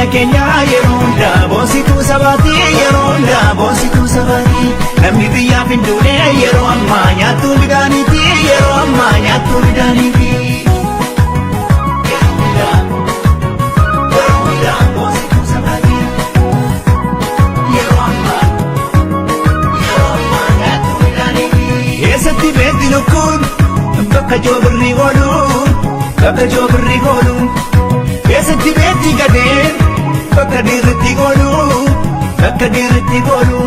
Biyya keenyaa yeroo hundaa boonsituu sabaati, yeroo hundaa boonsituu sabaati. Namni biyyaaf hin duune yeroo ammaa nyaattuu midhaaniiti, yeroo ammaa nyaattuu midhaaniiti. Yeroo hundaa, yeroo hundaa boonsituu sabaati. Yeroo ammaa, yeroo ammaa nyaattuu midhaaniiti. Eessatti beekti lukkuun bakka joobirri oolu, bakka joobirri oolu? Eessatti beekti gadeen bakka dhiirritti oolu, bakka dhiirritti oolu?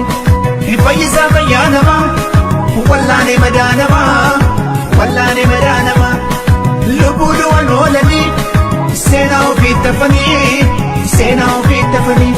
Fayyisaa fayyaa namaa, wallaanee madaa namaa, wallaanee madaa namaa. Lubbuu du'an oolanii seenaa ofii tafanii, seenaa ofii tafanii.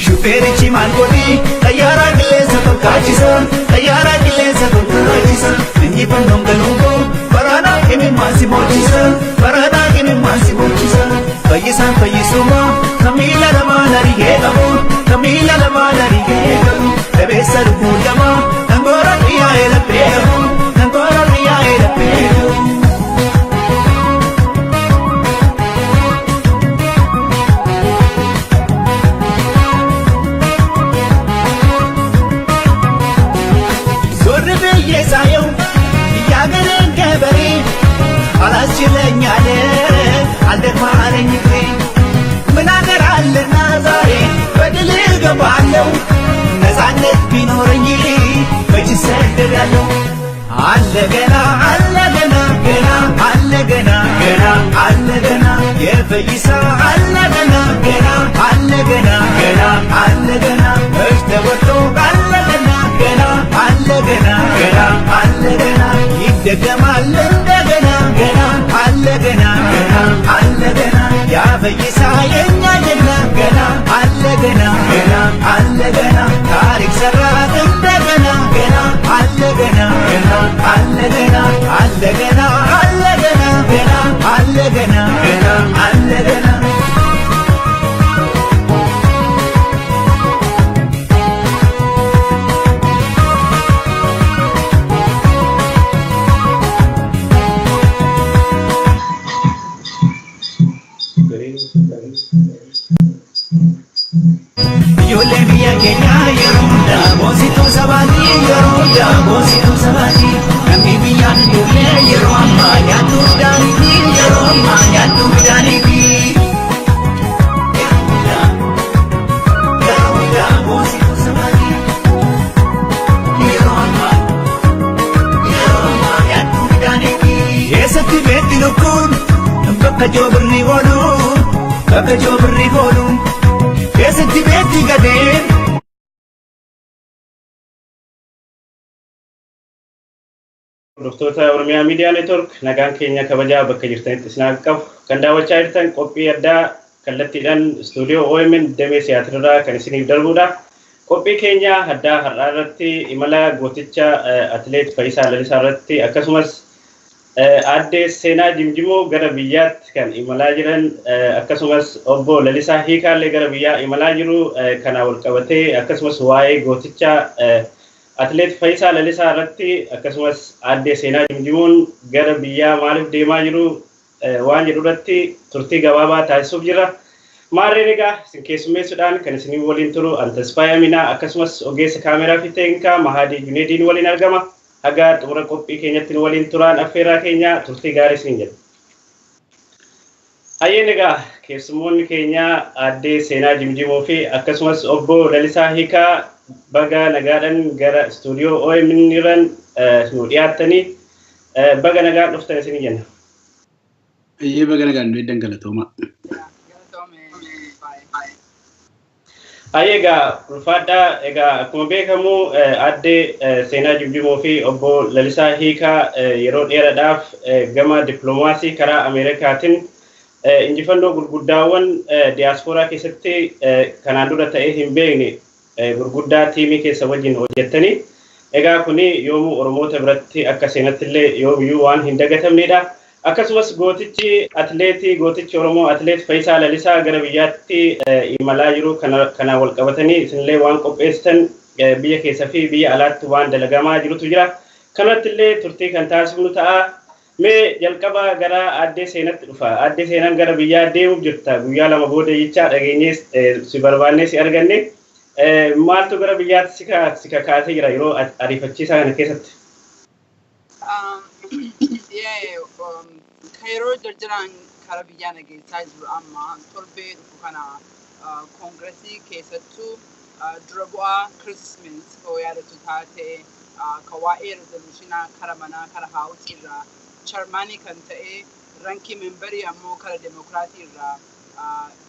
Shufeerichi maal godhi? Xayyaaraa qilleensa tolkaachisa, xayyaaraa qilleensa tolkaachisa. Injifannoon galuun koo baraanaa imimmaan si boolchisa, baraanaa imimmaan si boolchisa. Fayyisaan fayyisuma kan miila lamaan arigee qabu, kan miila lamaan arigee qabu. Dabeessa lubbuu lama kan goora xiyyaa'ee laphee qabu, kan goora xiyyaa'ee laphee qabu. ዞር ብዬ ሳየው ያገሬን ገበሬ አላስችለኝ አለ፣ አልደክም አለኝ እግሬ። ምን አገር አለና ዛሬ በድል እገባለሁ? ነፃነት ቢኖረኝ መች እሰደዳለሁ? አለ ገና፣ አለ ገና፣ ገና አለ ገና፣ ገና አለ ገና፣ የፈይሳ አለ ገና፣ ገና አለ ገና፣ ገና አለ ገና፣ መች ተወጥቶ አለ ገና፣ ገና አለ ገና፣ ገና አለ ገና፣ ይደገማል እንደገና፣ ገና አለ ገና፣ ገና አለ ገና፣ ያፈይሳ የኛ ጀግና፣ ገና አለ ገና፣ ገና አለ ገና፣ ታሪክ ሰራ እንደገና፣ ገና አለ ገና፣ ገና አለ ገና፣ አለ ገና፣ አለ ገና፣ ገና አለ ገና፣ ገና አለ ገና። Ijoolleen biyya keenyaa yeroo hundaa boonsituu sabaati, yeroo hundaa boonsituu sabaati. Namni biyyaan hin duune yeroo ammaa nyaattuu midhaaniiti, yeroo ammaa nyaattuu midhaaniiti. Yeroo hundaa, yeroo hundaa boonsituu sabaati. Yeroo ammaa, yeroo ammaa nyaattuu midhaaniiti. Eessatti beekti lukkuun bakka joobirri oolu, bakka joobirri oolu? Eessatti beekti gadeen? Hordoftoota Oromiyaa Miidiyaa Neetwork, nagaan keenya kabajaa bakka jirtanitti isin haa qabu. Kan daawwachaa jirtan qophii addaa kallattiidhaan istuudiyoo OMN damee Siyaatirraa kan isiniif darbudha. Qophii keenya addaa har'aa irratti imala gooticha atileet Fayyisaa Lalisaa irratti, akkasumas aaddee Seenaa Jimjimoo gara biyyaatti kan imalaa jiran, akkasumas obbo Lalisaa Hiikaallee gara biyyaa imalaa jiru kana wal qabatee, akkasumas waa'ee gooticha atileet Fayyisaa Lalisaa irratti, akkasumas aaddee Seenaa Jimjimoon gara biyyaa maaliif deemaa jiru waan jedhu irratti turtii gabaabaa taasisuuf jira. Maarreen egaa isin keessummeessuudhaan kan isinii waliin turu Antasfaayee Aminaa, akkasumas ogeessa kaameraa fi teeknikaa Mahadii Juneediin waliin argama. Haga xumura qophii keenyatti nu waliin turaan affeerraa keenya, turtii gaarii isin jedha. Hayyeen egaa keessummoonni keenya aaddee Seenaa Jimjimoo fi akkasumas obbo Lalisaa Hiikaa, baga nagaadhaan gara istuudiyoo OMN irraan nu dhiyaattanii, baga nagaan dhuftan isin jenna. Iyyee, baga nagaan nu eeddan, galatooma. Hayyee egaa ulfaadhaa. Egaa akkuma beekamu aaddee Seenaa Jimjimoo fi obbo Lalisaa Hiikaa yeroo dheeraadhaaf gama dippiloomaasii karaa Ameerikaatiin injifannoo gurguddaawwan diyaaspooraa keessatti kanaan dura ta'ee hin beekne gurguddaa tiimii keessa wajjin hojjettanii. Egaa kuni yoomuu Oromoota biratti akka seenatti illee yoomiyyuu waan hin dagatamnedha. Akkasumas gootichi atileetii, gootichi Oromoo atileet Fayyisaa Lalisaa gara biyyaatti imalaa jiru kana wal qabatanii isinillee waan qopheessitan, biyya keessa fi biyya alaatti waan dalagamaa jirutu jira. Kanatti illee turtii kan taasifnu ta'a. Mee jalqaba gara Aaddee Seenatti dhufa. Aaddee Seenaan gara biyyaa deemuuf jirta. Guyyaa 2 booda jechaa dhageenyee si barbaannee si arganne. Maaltu gara biyyaatti si kakaasee jira yeroo ariifachiisaa kana keessatti? Yeroo jarjaraan kara biyyaa nageessaa jiru amma torbee dhufu kana koongiresii keessattuu dura bu'aa Chris Smith hoo yaadatu taate, ka waa'ee resolutionaa kara manaa kara House irraa chairmanii kan ta'e, ranking memberii ammoo kara Demokiraatii irraa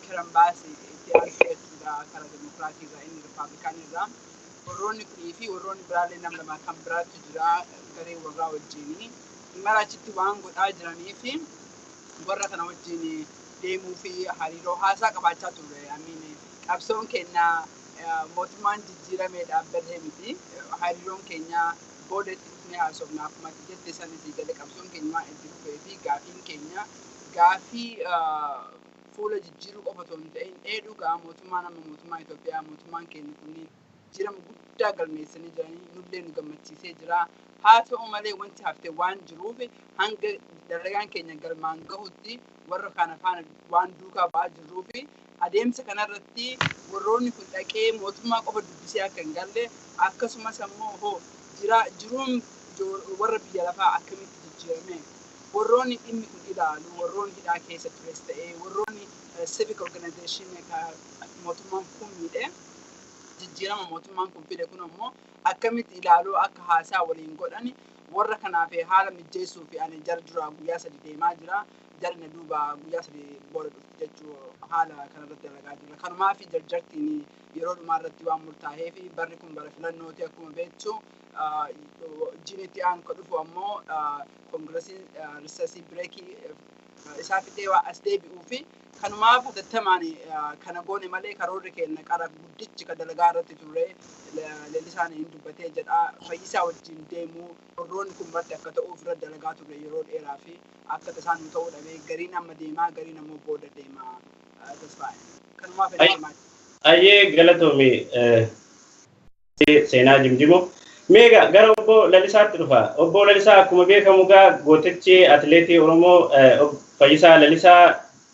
Karen Bass itti aansee jechuudha, kara Demokiraatii irraa, inni Rippaabilikaanii irraa. Warroonni kunii fi warroonni biraallee nam lama kan biraatu jira, garee warraa wajjinii. Mara achitti waan godhaa jiranii fi warra kana wajjin deemuu fi hariiroo haasaa qabaachaa turre. Amiin, qabsoon keenya mootummaan jijjiiramee dhaabbatee miti. Hariiroon keenya booda itti dhufnee haasofna, akkuma ati jette sanis gale qabsoon keenya waan itti fufee fi gaafiin keenya gaafii fuula jijjiiruu qofa otoo hin ta'in, ee dhugaa mootummaan amma mootummaa Itoophiyaa, mootummaan keenya kunniin jijjiirama guddaa galmeessanii jiranii, nullee nu gammachiisee jira. Haa ta'u malee wanti hafte waan jiruuf hanga dalagaan keenya galmaan gahutti warra kana faana waan duukaa ba'aa jirruu fi adeemsa kanarratti warroonni kun dhaqee mootummaa qofa dubbisee akka hin galle, akkasumas ammoo hoo jira jiruun warra biyya lafaa akkamitti jijjiirame, warroonni dhimmi kun ilaalu, warroonni hidhaa keessa tures ta'ee warroonni civic organization mootummaan kun miidhe, jijjiirama mootummaan kun fide kun ammoo akkamitti ilaaluu akka haasaa waliin godhan warra kanaaf haala mijeessuu fi ani jara duraa guyyaa 3 deemaa jira. Jarri na duuba guyyaa 3 booda dhufti jechuu, haala kanarratti dalagaa jira. Kanumaa fi jarjartiin yeroo dhumaa irratti waan murtaa'ee fi barri kun bara filannooti, akkuma beektu jiinitti aanu ka dhufu ammoo koongiresiin recess breakii isaa fixee waa as deebi'uu fi kanumaaf hatattamaan kana goone malee karoorri keenya qara guddichi ka dalagaa irratti turre Leellisaan hin dubbatee jedha, Fayyisaa wajjin deemuu, warroonni kun marti akka ta'uuf irra dalagaa turre yeroo dheeraa fi akka tasaan nu ta'uu dhabee gariin amma deemaa, gariin ammoo booda deemaa, Tasfaa'e. Kanumaaf deemaa. Ayyee, galatoomi Seenaa Jimjimoo. Meega gara obbo Lalisaatti dhufa. Obbo Lalisaa, akkuma beekamu gaa gootichi atileetii Oromoo Fayyisaa Lalisaa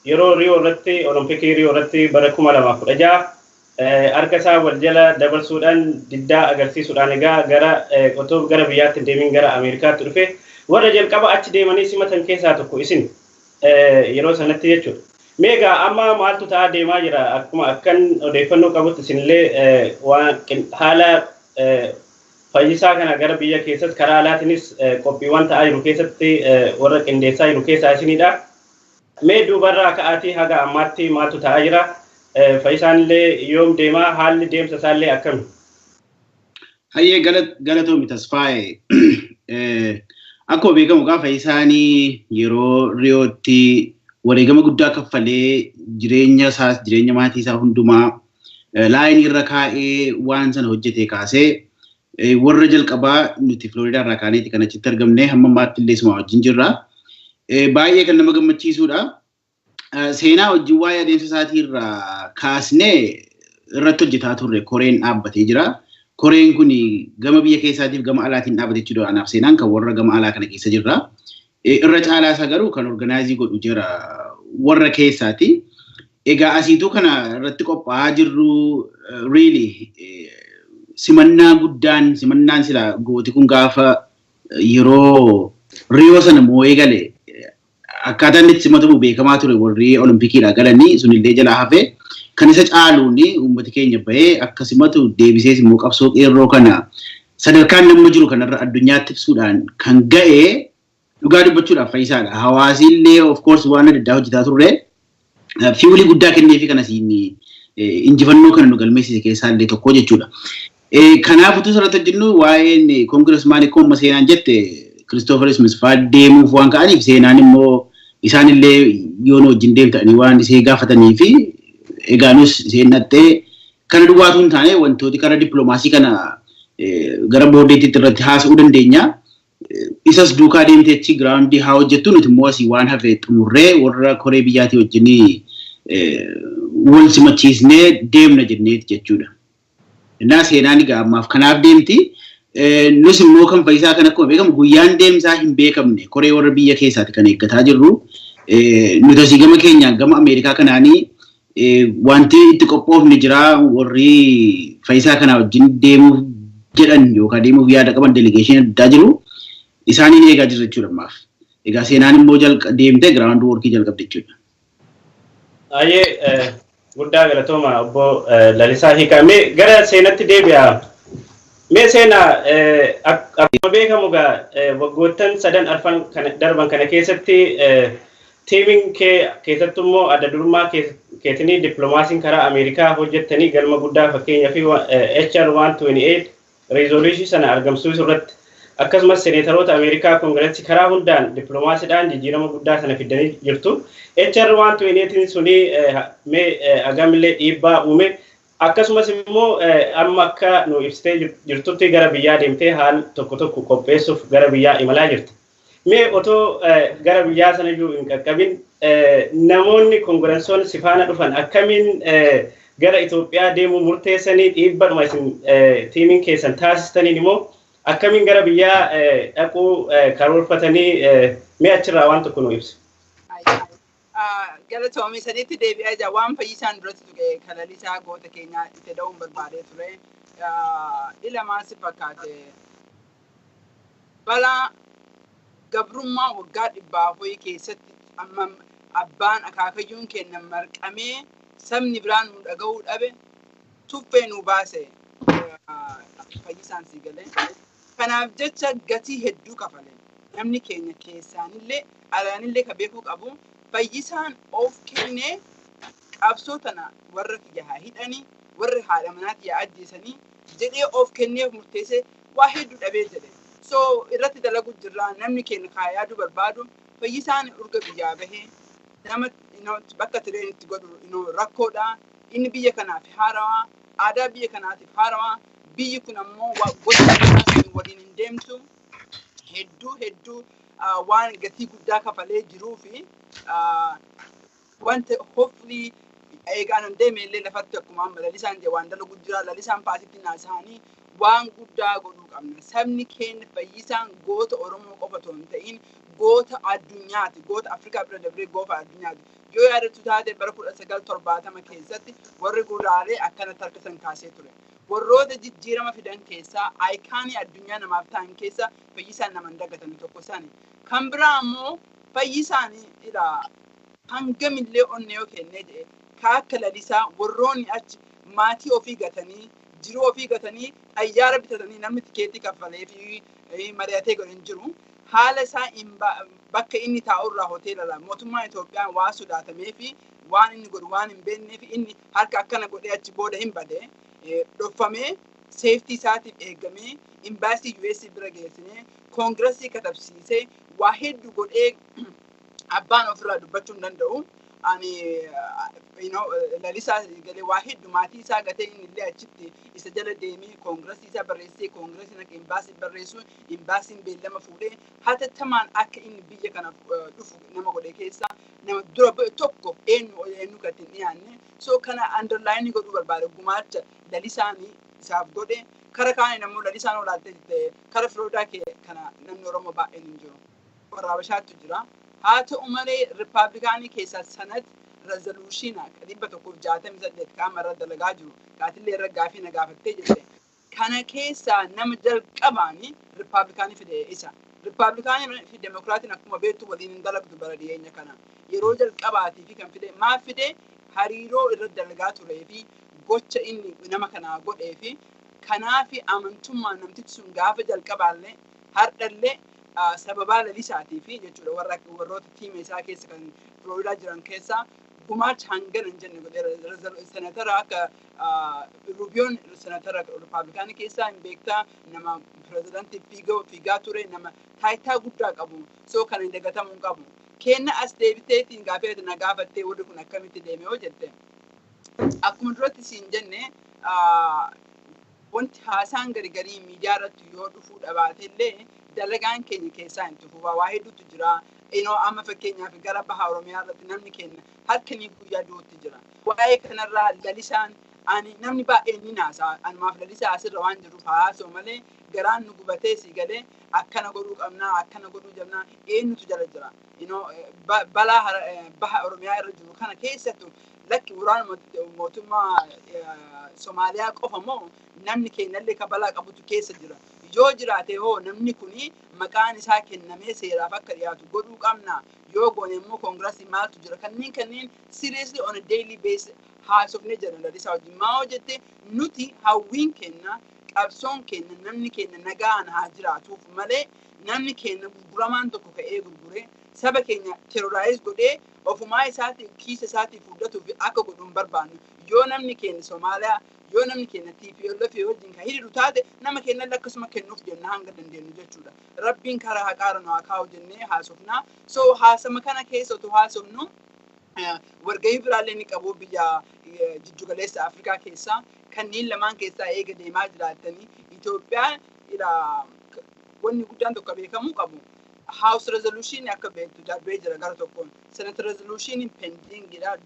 yeroo Riyoo irratti, Olompikii Riyoo irratti bara 2016 harka isaa wal jala dabarsuudhaan diddaa agarsiisuudhaan egaa gara otoo gara biyyaatti hin deemin gara Ameerikaatti dhufe. Warra jalqaba achi deemanii simatan keessaa tokko isin yeroo sanatti jechuudha. Meegaa amma maaltu ta'aa deemaa jira? Akkuma akkan odeeffannoo qabutti isinillee waan haala Fayyisaa kana gara biyya keessatti karaa alaatiinis qophiiwwan ta'aa jiru keessatti warra qindeessaa jiru keessaa isinidha. Mee duubarraa ka'aatii haga ammaatti maaltu ta'aa jira? Fayyisaan illee yoom deemaa? Haalli deemsa isaallee akkami? Hayyee, galatoomi Tasfaa'e. Akkuma beekamu gaafa Fayyisaanii yeroo Riyootti wareegama guddaa kaffalee, jireenya isaas jireenya maatii isaa hundumaa lineii irra kaa'ee waan sana hojjetee kaasee, warra jalqabaa nuti Filooridaa irraa kaaneeti kan achitti argamne, hamma ammaatti illee isuma wajjin jirra. Baay'ee kan nama gammachiisudha. Seenaa wajjin waa'ee adeemsa isaatii irraa kaasnee irratti hojjetaa turre, koreen dhaabbatee jira. Koreen kun gama biyya keessaatiif gama alaatiin dhaabbate jechuudha. Anaaf Seenaan kan warra gama alaa kana keessa jirra. Irra caalaa isaa garuu kan organize godhu jira warra keessaati. Egaa asiituu kana irratti qophaa'aa jirru, really simannaa guddaan, simannaan sila gooti kun gaafa yeroo Riyoo sana moo'ee gale akkaataa inni itti simatamu beekamaa ture, warri Olimpikiidhaa galanii sunillee jalaa hafee, kan isa caaluun uummati keenya bahee akka simatu deebisees immoo qabsoo qeerroo kana sadarkaan nama jiru kanarra addunyaatti ibsuudhaan kan ga'e dhugaa dubbachuudhaaf Fayyisaadha. Hawaasi illee of course waan adda addaa hojjetaa turre, fuelii guddaa kenneefi kanasiin injifannoo kana nu galmeessise keessaa illee tokko jechuudha. Kanaaf utuu asirratti hojjennu waa'een congressman akkuma Seenaan jette Christopher Smith fa'aa deemuuf waan ka'aniif, Seenaan immoo isaan illee yoo nu wajjin deemtanii waan isee gaafatanii fi egaa nus isheen dhattee kana duwwaatu hin taane, wantooti karaa dippiloomaasii kana gara boordeetti irratti haasa'uu dandeenya. Isas duukaa deemtee achi groundii haa hojjettu, nuti immoo asii waan hafe xumurree warra koree biyyaatii wajjin wal simachiisnee deemna jenneeti jechuudha. Innaa Seenaan egaa ammaaf kanaaf deemti. Nus immoo kan Fayyisaa kan akkuma beekamu guyyaan deemsaa hin beekamne koree warra biyya keessaati kan eeggataa jirru. Nuti asii gama keenyaan gama Ameerikaa kanaanii wanti itti qophoofne jira warri Fayyisaa kana wajjin deemuuf jedhan yookaan deemuuf yaada qaban delegeeshinii adda addaa jiru. Isaaniin eegaa jirra jechuudha ammaaf. Egaa seenaan immoo deemtee giraawundi workii jalqabde jechuudha. Baay'ee guddaa galatooma obbo Lalisaa Hiikaa. Mee gara seenatti deebi'a. Mee seenaa, akkuma beekamu egaa waggoottan sadan arfan darban kana keessatti tiimiin kee keessattuu immoo adda durummaa keetinii dippiloomaasiin karaa Ameerikaa hojjettanii galma guddaa, fakkeenyaa fi HR 128 resolution sana argamsiisuu irratti, akkasumas seneetaroota Ameerikaa koongireesii karaa hundaan dippiloomaasiidhaan jijjiirama guddaa sana fidanii jirtu. HR 128 suni mee hagamillee dhiibbaa uume? Akkasumas immoo amma akka nu ibsitee jirtutti gara biyyaa deemtee haal tokko tokko qopheessuuf gara biyyaa imalaa jirti. Mee otoo gara biyyaa sana iyyuu hin qaqqabin namoonni koongireessoon si faana dhufan akkamiin gara Itoophiyaa deemuu murteessanii? Dhiibbaadhuma isin tiimiin keessan taasistaniin immoo akkamiin gara biyyaa dhaquu karoorfatanii? Mee achirraa waan tokko nu ibsa. Galatoomii, sadiitti deebi'ee jira. Waan Fayyisaan duratti tuqe kalalisaa goota keenyaa itti da'uun barbaadee ture. Ilamaa si fakkaate balaa gabrummaa waggaa 400 keessatti amma abbaan akaakayyuun keenya marqamee sabni biraan nu dhaga'uu dhabe tuffee nu baase Fayyisaan si galee. Kanaaf jecha gatii hedduu kafale. Namni keenya keessaanillee alaanillee ka beekuu qabu, Fayyisaan of kennee qabsoo tana warra kiyya haa hidhanii, warri haadha manaa kiyya ajjeesanii jedhee of kenneef murteessee waa hedduu dhabee jedhe. So irratti dalagu jirra. Namni keenya kaa yaaduu barbaadu, Fayyisaan urga biyyaa bahee nama bakka tireen itti godhu rakkoodha. Inni biyya kanaaf haarawaa, aadaa biyya kanaatiif haarawaa, biyyi kun ammoo gosa waliin hin deemtu. Hedduu hedduu waan gatii guddaa kafalee jiruu fi wanta hopefully eegaan hin deeme illee lafatti akkuma amma Lalisaan jedhe waan dalagu jira. Lalisaan paasitti naasa'anii waan guddaa godhuu qabna. Sabni keenya, Fayyisaan goota Oromoo qofa otoo hin ta'in goota addunyaati. Goota Afrikaa bira dabree goota addunyaati. Yoo yaadattu taate bara 1970 keessatti warri gurraalee akkanatti harka san kaasee ture. Warroota jijjiirama fidan keessaa, icon addunyaa namaaf ta'an keessaa Fayyisaan nama hin dagatame tokko isaani. Kan biraa ammoo Fayyisaan ilaa hangamillee onnee yoo kennee jedhe ka akka Lalisaa warroonni achi maatii ofii gatanii, jiruu ofii gatanii, xayyaara bitatanii, namni tikeetii kaffalee fi mari'atee godhe hin jiru. Haala isaa bakka inni taa'urraa hoteela mootummaan Itoophiyaa waa sodaatamee fi waan inni godhu waan hin beeknee fi inni harka akkana godhee achi booda hin bade dhoffamee, safety isaatiif eegamee, imbaasii US bira geessinee, koongirasii katabsiisee, waa hedduu godhee abbaan ofirraa dubbachuu hin danda'u. Ani Lalisaa galee waa hedduu maatii isaa gatee inni illee achitti isa jala deemee koongirasii isaa barreessee, koongirasiin akka imbaasii barreessu, imbaasiin beellama fuudhee hatattamaan akka inni biyya kana dhufu nama godhe keessaa nama dura bu'e tokko eenyu eenyu kan ittiin dhiyaanne. So kana underline godhuu barbaade, gumaacha Lalisaanii isaaf godhe. Kara kaaniin ammoo Lalisaan olaaltee kara Filoodaa kana namni Oromoo baay'een hin jiru. Warra Habashaatu jira. Haa ta'u malee Rippaabilikaanii keessaa Senate resolution 168 qaama irra dalagaa jiru. Kaatillee irra gaafii na gaafattee jette. Kana keessaa nama jalqabaanii Rippaabilikaanii fide isa. Rippaabilikaanii fi Demokiraatiin akkuma beektu waliin hin dalagdu bara dhiyeenya kana. Yeroo jalqabaatii fi kan fide maaf fide? Hariiroo irra dalagaa turee fi gocha inni nama kanaa godhee fi kanaafi amantummaan namtichi sun gaafa jalqabaallee hardhallee sababaa Lalisaatii fi jechuudha. Warra warroota tiima isaa keessa kan Floridaa jiran keessaa gumaacha hangana hin jenne godheera. Senatara akka Ruubiyoon, senatara Rippaabilikaanii keessaa hin beektaa, nama pirezidaantii fiigaa ture, nama taayitaa guddaa qabu, so kana hin dagatamuu hin qabu. Kenna as deebiteetiin gaafee na gaafattee warri kun akkamitti deeme yoo jette, akkuma duratti siin jenne, wanti haasaan gargarii miidiyaa irratti yoo dhufuu dhabaate illee dalagaan keenya keessaa hin tufu. Waa hedduutu jira. Inoo amma fakkeenyaaf gara baha Oromiyaa irratti namni keenya halkanii guyyaa du'utti jira. Waa'ee kanarraa Lalisaan Ani namni baay'een ni naasa. Anumaaf Lalisaa asirra waan jiruuf haasa'u malee garaan nu gubatee si galee akkana godhuu qabnaa, akkana godhuu jabnaa, eenyutu jala jira. Balaa baha Oromiyaa irra jiru kana keessattuu lakki waraana mootummaa Somaaliyaa qofa moo namni keenyallee ka balaa qabutu keessa jira? Yoo jiraate hoo namni kuni maqaan isaa kennamee seeraaf akka dhiyaatu godhuu qabna. Yoo goone immoo koongirasii maaltu jira? Kanneen seriously on a daily basis haasofnee jira Lalisaa wajjin. Maa hojjette nuti hawwiin kenna, qabsoon keenya namni keenya nagaan haa jiraatuuf malee namni keenya gurguramaan tokko ka'ee gurguree saba keenya terrorize godhee ofumaa isaatii kiisa isaatii fuuldatuuf akka godhu hin barbaannu. Yoo namni keenya Somaaliyaa, yoo namni keenya TPLF wajjin kan hiriiru taate, nama keenya akkasuma kennuuf jenna hanga dandeenyu jechuudha. Rabbiin karaa haqaara nu haa kaa'u jennee haasofnaa. So haasama kana keessa otoo haasofnu wargahii biraallee ni qabu biyya jiddugaleessa Afrikaa keessaa. Kanneen lamaan keessaa eega deemaa jiraatanii Itoophiyaan wanni guddaan tokko beekamuu qabu. House resolution akka beektu darbee jira gara tokkoon. Senate resolution pendingidha,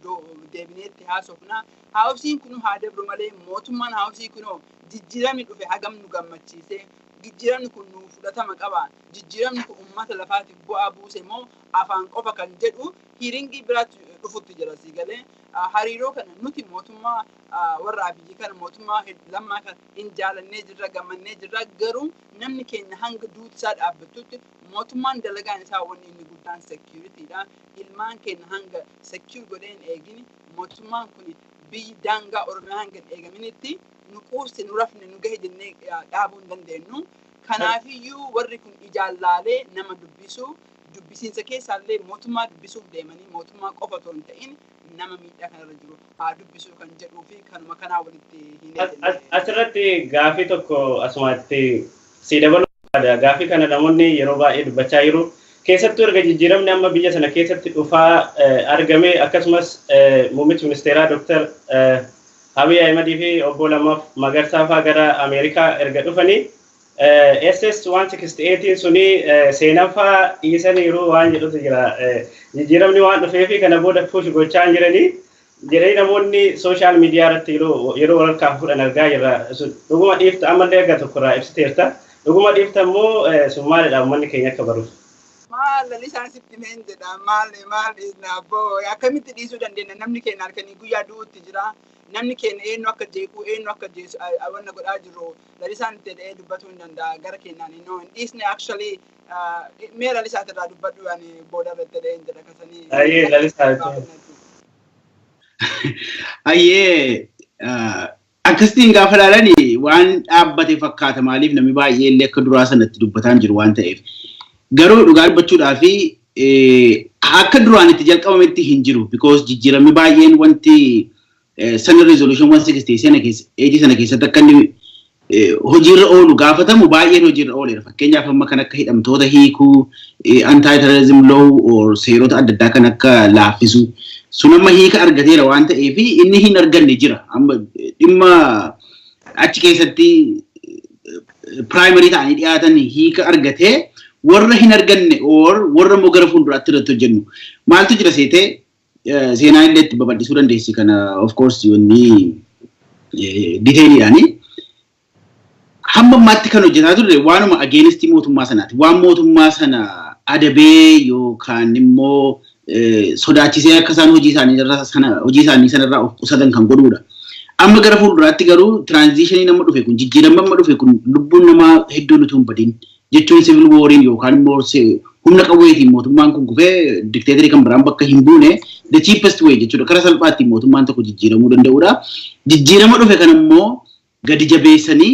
deebineetti haasofna. Houseiin kun haa dabru malee mootummaan Houseii kunoo jijjiiramni dhufe hagam nu gammachiise? Jijjiiramni kun nu fudhatama qaba? Jijjiiramni kun uummata lafaatiif bu'aa buuse moo afaan qofa kan jedhu hearingii biraatti dhufutti jira si galee. Hariiroo kana nuti mootummaa warra Abiyyi kana, mootummaa Lammaa kana hin jaalannee jirra, gammannee jirra, garuu namni keenya hanga duuti isaa dhaabbattutti mootummaan dalagaan isaa wanni inni guddaan securitydha. Ilmaan keenya hanga secure godhee hin eegin, mootummaan kun biyyi daangaa Oromiyaa hanga hin eegaminitti nu quufse, nu rafne, nu gahe jennee dhaabuu hin dandeenyu. Kanaafiyyuu warri kun ijaan laalee nama dubbisuu, dubbisiinsa keessaallee mootummaa dubbisuuf deemanii mootummaa qofa otoo hin ta'in nama miidhaa kanarra jiru haa dubbisuu kan jedhuu fi kanuma kanaa walitti hin Asirratti gaafii tokko asumatti si dabaluu barbaada. Gaafii kana namoonni yeroo baay'ee dubbachaa jiru. Keessattuu erga jijjiiramni amma biyya sana keessatti dhufaa argame, akkasumas muummichi ministeeraa Dr. Abiy Ahimadii fi obbo Lammaa Magarsaa fa'aa gara Ameerikaa erga dhufanii SS 168 suni seenaan fa'aa dhiisaniiru waan jedhutu jira. Jijjiiramni waan dhufee fi kana booda push gochaa hin jiranii jedhanii namoonni social media irratti yeroo walharkaa fuudhan argaa jirra. Dhuguma dhiifta ammallee erga tokko irraa ibsiteerta. Dhuguma dhiifta immoo sun maalidha, uummanni keenya akka baruuf? Maal, Lalisaan sitti meen jedha, maal maal dhiisna abboo? Akkamitti dhiisuu dandeenya? Namni keenya halkanii guyyaa du'uutti jira. Namni keenya eenyu akka jeequu, eenyu akka jeesu wanna godhaa jiru Lalisaan itti jedhee dubbatuu hin danda'a. Gara keenyaan no hin dhiisne. Actually mee Lalisaa irraa dubbadhu, ani booda irratti jedhee hin jedha kasanii. Ayyee, Lalisaa. Ayyee, akkasitiin gaafa ilaalani waan dhaabbate fakkaata, maaliif namni baay'ee illee akka duraa sanatti dubbataan jiru waan ta'eef. Garuu dhugaa dubbachuudhaa fi akka duraan itti jalqabametti hin jiru, because jijjiiramni baay'een wanti sana resolution 160 sana keessa eejii sana keessatti akka inni hojiirra oolu gaafatamu baay'een hojiirra ooleera. Fakkeenyaaf amma kan akka hidhamtoota hiikuu, anti-terrorism law or seerota adda addaa kan akka laaffisu sun amma hiika argateera waan ta'eef inni hin arganne jira. Amma dhimma achi keessatti primary ta'anii dhiyaatan hiika argatee warra hin arganne or warra immoo gara fuulduraatti irratti hojjennu maaltu jira seetee, seenaa illee itti babal'isuu dandeessi kana, of course wanni detailiidhaani. Hamma ammaatti kan hojjetaa turre waanuma against mootummaa sanaati. Waan mootummaa sana adabee yookaan immoo sodaachisee akka isaan hojii isaanii sanarraa of qusatan kan godhudha. Amma gara fuulduraatti garuu transitionii nama dhufe kun, jijjiirama amma dhufe kun, lubbuun namaa hedduun utuu hin badin, jechuun civil wariin yookaan immoo humna qawweetiin mootummaan kun kufee dictatorii kan biraan bakka hin buune, the cheapest way jechuudha, karaa salphaatti mootummaan tokko jijjiiramuu danda'udha. Jijjiirama dhufe kan immoo gadi jabeessanii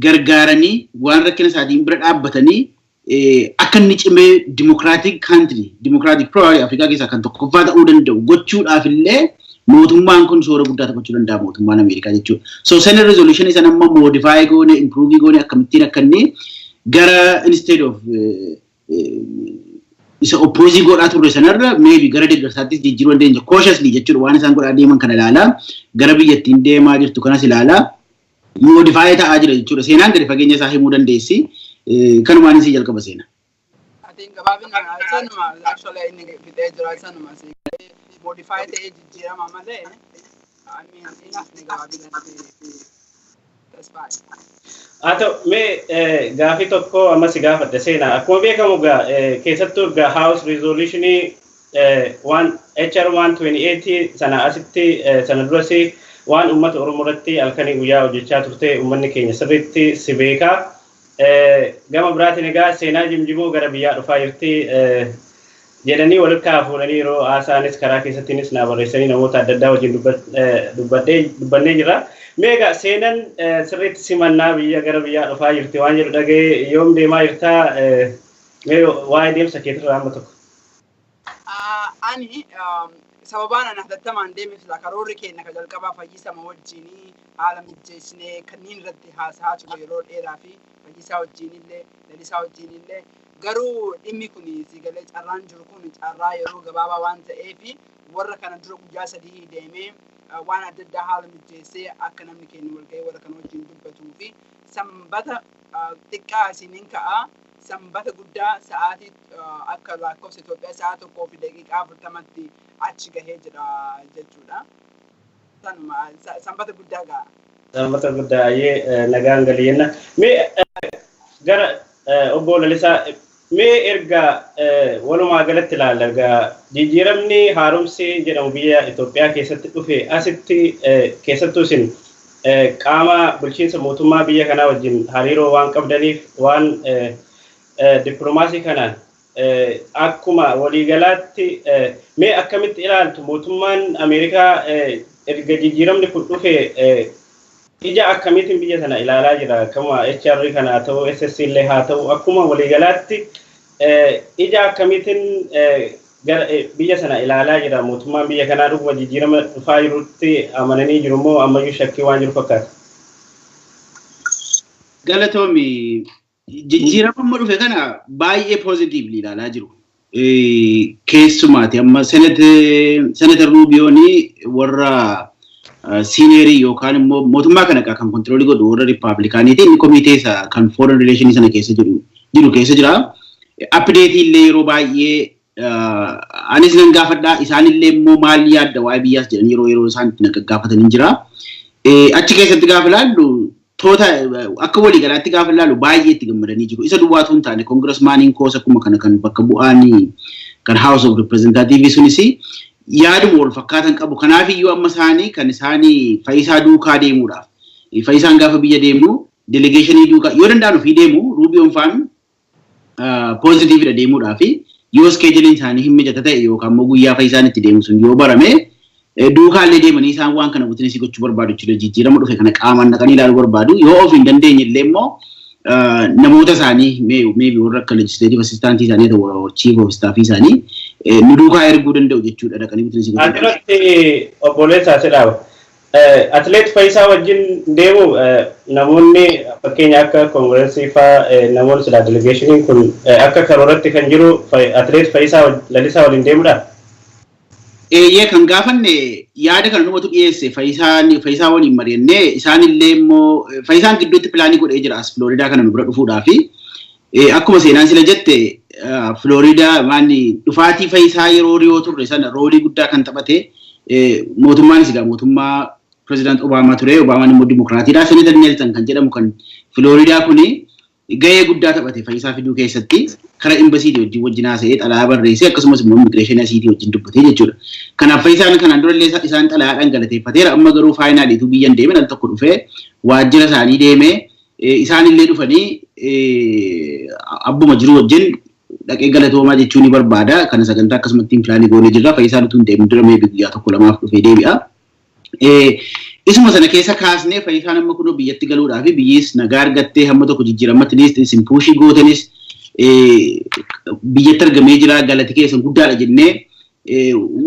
gargaaranii waan rakkina isaatiin bira dhaabbatanii akka inni cimee democratic country, democratic probably Afrikaa keessaa kan tokkoffaa ta'uu danda'u gochuudhaaf illee mootummaan kun shoora guddaa taphachuu danda'a, mootummaan Ameerikaa jechuudha. So Senate resolution isan amma modify goone, improve goone, akkamittiin akka inni gara instead of isa oppose godhaa turre sanarra maybe gara deeggarsaattis jijjiiruu dandeenya. Cautiously jechuudha, waan isaan godhaa deeman kana ilaalaa, gara biyyattiin deemaa jirtu kanas ilaalaa modify ta'aa jira jechuudha. Seenaan gadi fageenya isaa himuu dandeessi. Kanumaan isii jalqaba seena. Atiin gabaabinaan sanuma, actually inni fixee jira, sanuma modify ta'ee jijjiirama malee. I mean, enough gabaabinatti, Tasfaayee. Haa ta'u, mee gaafii tokko amma si gaafadha, Seenaa. Akkuma beekamu egaa, keessattuu egaa House Resolutionii waan HR 128 sana asitti, sana duras waan uummata Oromoo irratti halkanii guyyaa hojjechaa turte uummanni keenya sirriitti si beekaa. Gama biraatiin egaa Seenaa Jimjimoo gara biyyaa dhufaa jirti jedhanii walitti fuudhanii yeroo haasa'anis karaa keessattiinis naa barreessanii namoota adda addaa wajjin dubbadhee dubbannee jirra. Mee egaa Seenaan sirriitti simannaa biyya gara biyyaa dhufaa jirti waan jedhu dhaga'ee, yoom deemaa jirtaa? Mee waa'ee deemsa keetirraa amma tokko. Ani sababaan ani hatattamaan deemeef sila karoorri keenya ka jalqabaa Fayyisama wajjinii haala mijjeessinee kanneen irratti haasa'aa ture yeroo dheeraa fi Fayyisaa wajjin illee, Lalisaa wajjin illee. Garuu dhimmi kun sigalee carraan jiru kun carraa yeroo gabaabaa waan ta'eef, warra kana dura guyyaa 3 deemee waan adda addaa haala mijjeessee akka namni keenya walgahii warra kana wajjin dubbatuu fi Sanbata xiqqaa isiniin ka'a. Sanbata guddaa sa'aatii akka lakkoofsa Itoophiyaa sa'a 1:40tti achi gahee jira jechuudha. Sanuma, Sanbata guddaa ga'a. Sanbata guddaa, ayyee, nagaan galii jenna. Mee gara obbo Lalisaa, mee erga walumaa galatti ilaalla, erga jijjiiramni haaromsi jedhamu biyya Itoophiyaa keessatti dhufe asitti, keessattuu isin qaama bulchiinsa mootummaa biyya kanaa wajjin hariiroo waan qabdaniif, waan dippiloomaasii kanaan akkuma waliigalaatti mee akkamitti ilaaltu? Mootummaan Ameerikaa erga jijjiiramni kun dhufe ija akkamiitiin biyya sana ilaalaa jira? Akkuma HR kana haa ta'u, SSC illee haa ta'u, akkuma waliigalaatti ija akkamiitiin gara biyya sana ilaalaa jira mootummaan biyya kanaa? Dhuguma jijjiirama dhufaa jirutti amananii jiru moo ammayyuu shakkii waan jiru fakkaata? Galatoomi. Jijjiirama amma dhufe kana baay'ee positively ilaalaa jiru. Keessumaati amma Senator Ruubiyoonii warra seniorii yookaan immoo mootummaa kana kan controlii godhu warra Rippaabilikaaniiti. Inni komitee isa kan foreign relation sana keessa jiru keessa jira. Updateii illee yeroo baay'ee anis nan gaafadha, isaanillee immoo maal yaadda waa'ee biyyaas jedhan yeroo yeroo isaan itti na gaggaafatanii jira. Achi keessatti gaafa ilaallu, toota akka waliigalaatti gaafa ilaallu, baay'ee itti gammadanii jiru. Isa duwwaatu hin taane, congressmaniin koos akkuma kana kan bakka bu'aan kan House of Representatives sunis yaaduma wal fakkaatan qabu. Kanaaf iyyuu amma isaanii kan isaanii Fayyisaa duukaa deemuudhaaf. Fayyisaan gaafa biyya deemu delegationii duukaa yoo danda'an ofii deemu, Ruubiyoon faan positivedha deemuudhaaf. Yoo scheduleiin isaanii hin mijata ta'e yookaan immoo guyyaa Fayyisaan itti deemu sun yoo barame, duukaallee deemanii isaan waan kana witnessii gochuu barbaadu jechuudha. Jijjiirama dhufe kana qaamaan dhaqanii ilaaluu barbaadu. Yoo of hin dandeenye illee immoo namoota isaanii, maybe warra akka legislative assistant isaanii ta'u, chief of staff isaanii nu duukaa erguu danda'u jechuudha, dhaqanii witnessii gochuu. Asirratti obboleessa si dhaaba. Atileet Fayyisaa wajjin deemu namoonni fakkeenya akka koongireesii fa'aa, namoonni silaa delegationiin kun akka karooratti kan jiru atileet Fayyisaa Lalisaa waliin deemudha. Eeyyee, kan gaafanne yaada kana numatu dhiyeesse. Fayyisaa waliin mari'annee, isaanillee immoo Fayyisaan gidduutti planii godhee jira as Filooridaa kana nu bira dhufuudhaafi. Akkuma Seenaan sila jette, Filooridaa maanni dhufaatii Fayyisaa yeroo dhiyoo turre sana roleii guddaa kan taphate mootummaanis egaa mootummaa Pireezidaant Obaamaa ture. Obaamaan immoo Dimokiraatiidha. Senator Neelsan kan jedhamu kan Filooridaa kuni gahee guddaa taphate Fayyisaa fiduu keessatti, karaa imbasiitii wajjin haasa'ee, xalayaa barreessee, akkasumas immoo immigireeshinii asiitii wajjin dubbatee jechuudha. Kanaaf Fayyisaan kanaan durallee isaan xalayaadhaan galateeffateera. Amma garuu finallyituu biyya hin deemin al tokko dhufee waajjira isaanii deemee, isaanillee dhufanii abbuma jiru wajjin dhaqee galatoomaa jechuu ni barbaada. Kana sagantaa akkasumatti planii goonee jirra. Fayyisaan utuu hin deemin dura maybe guyyaa tokko lamaaf dhufee deebi'a. Isuma sana keessa kaasnee, Fayyisaan amma kunoo biyyatti galuudhaa fi biyyis nagaa argattee hamma tokko jijjiiramatti isin pushii gootanis biyyatti argamee jira, galati keessan guddaadha jennee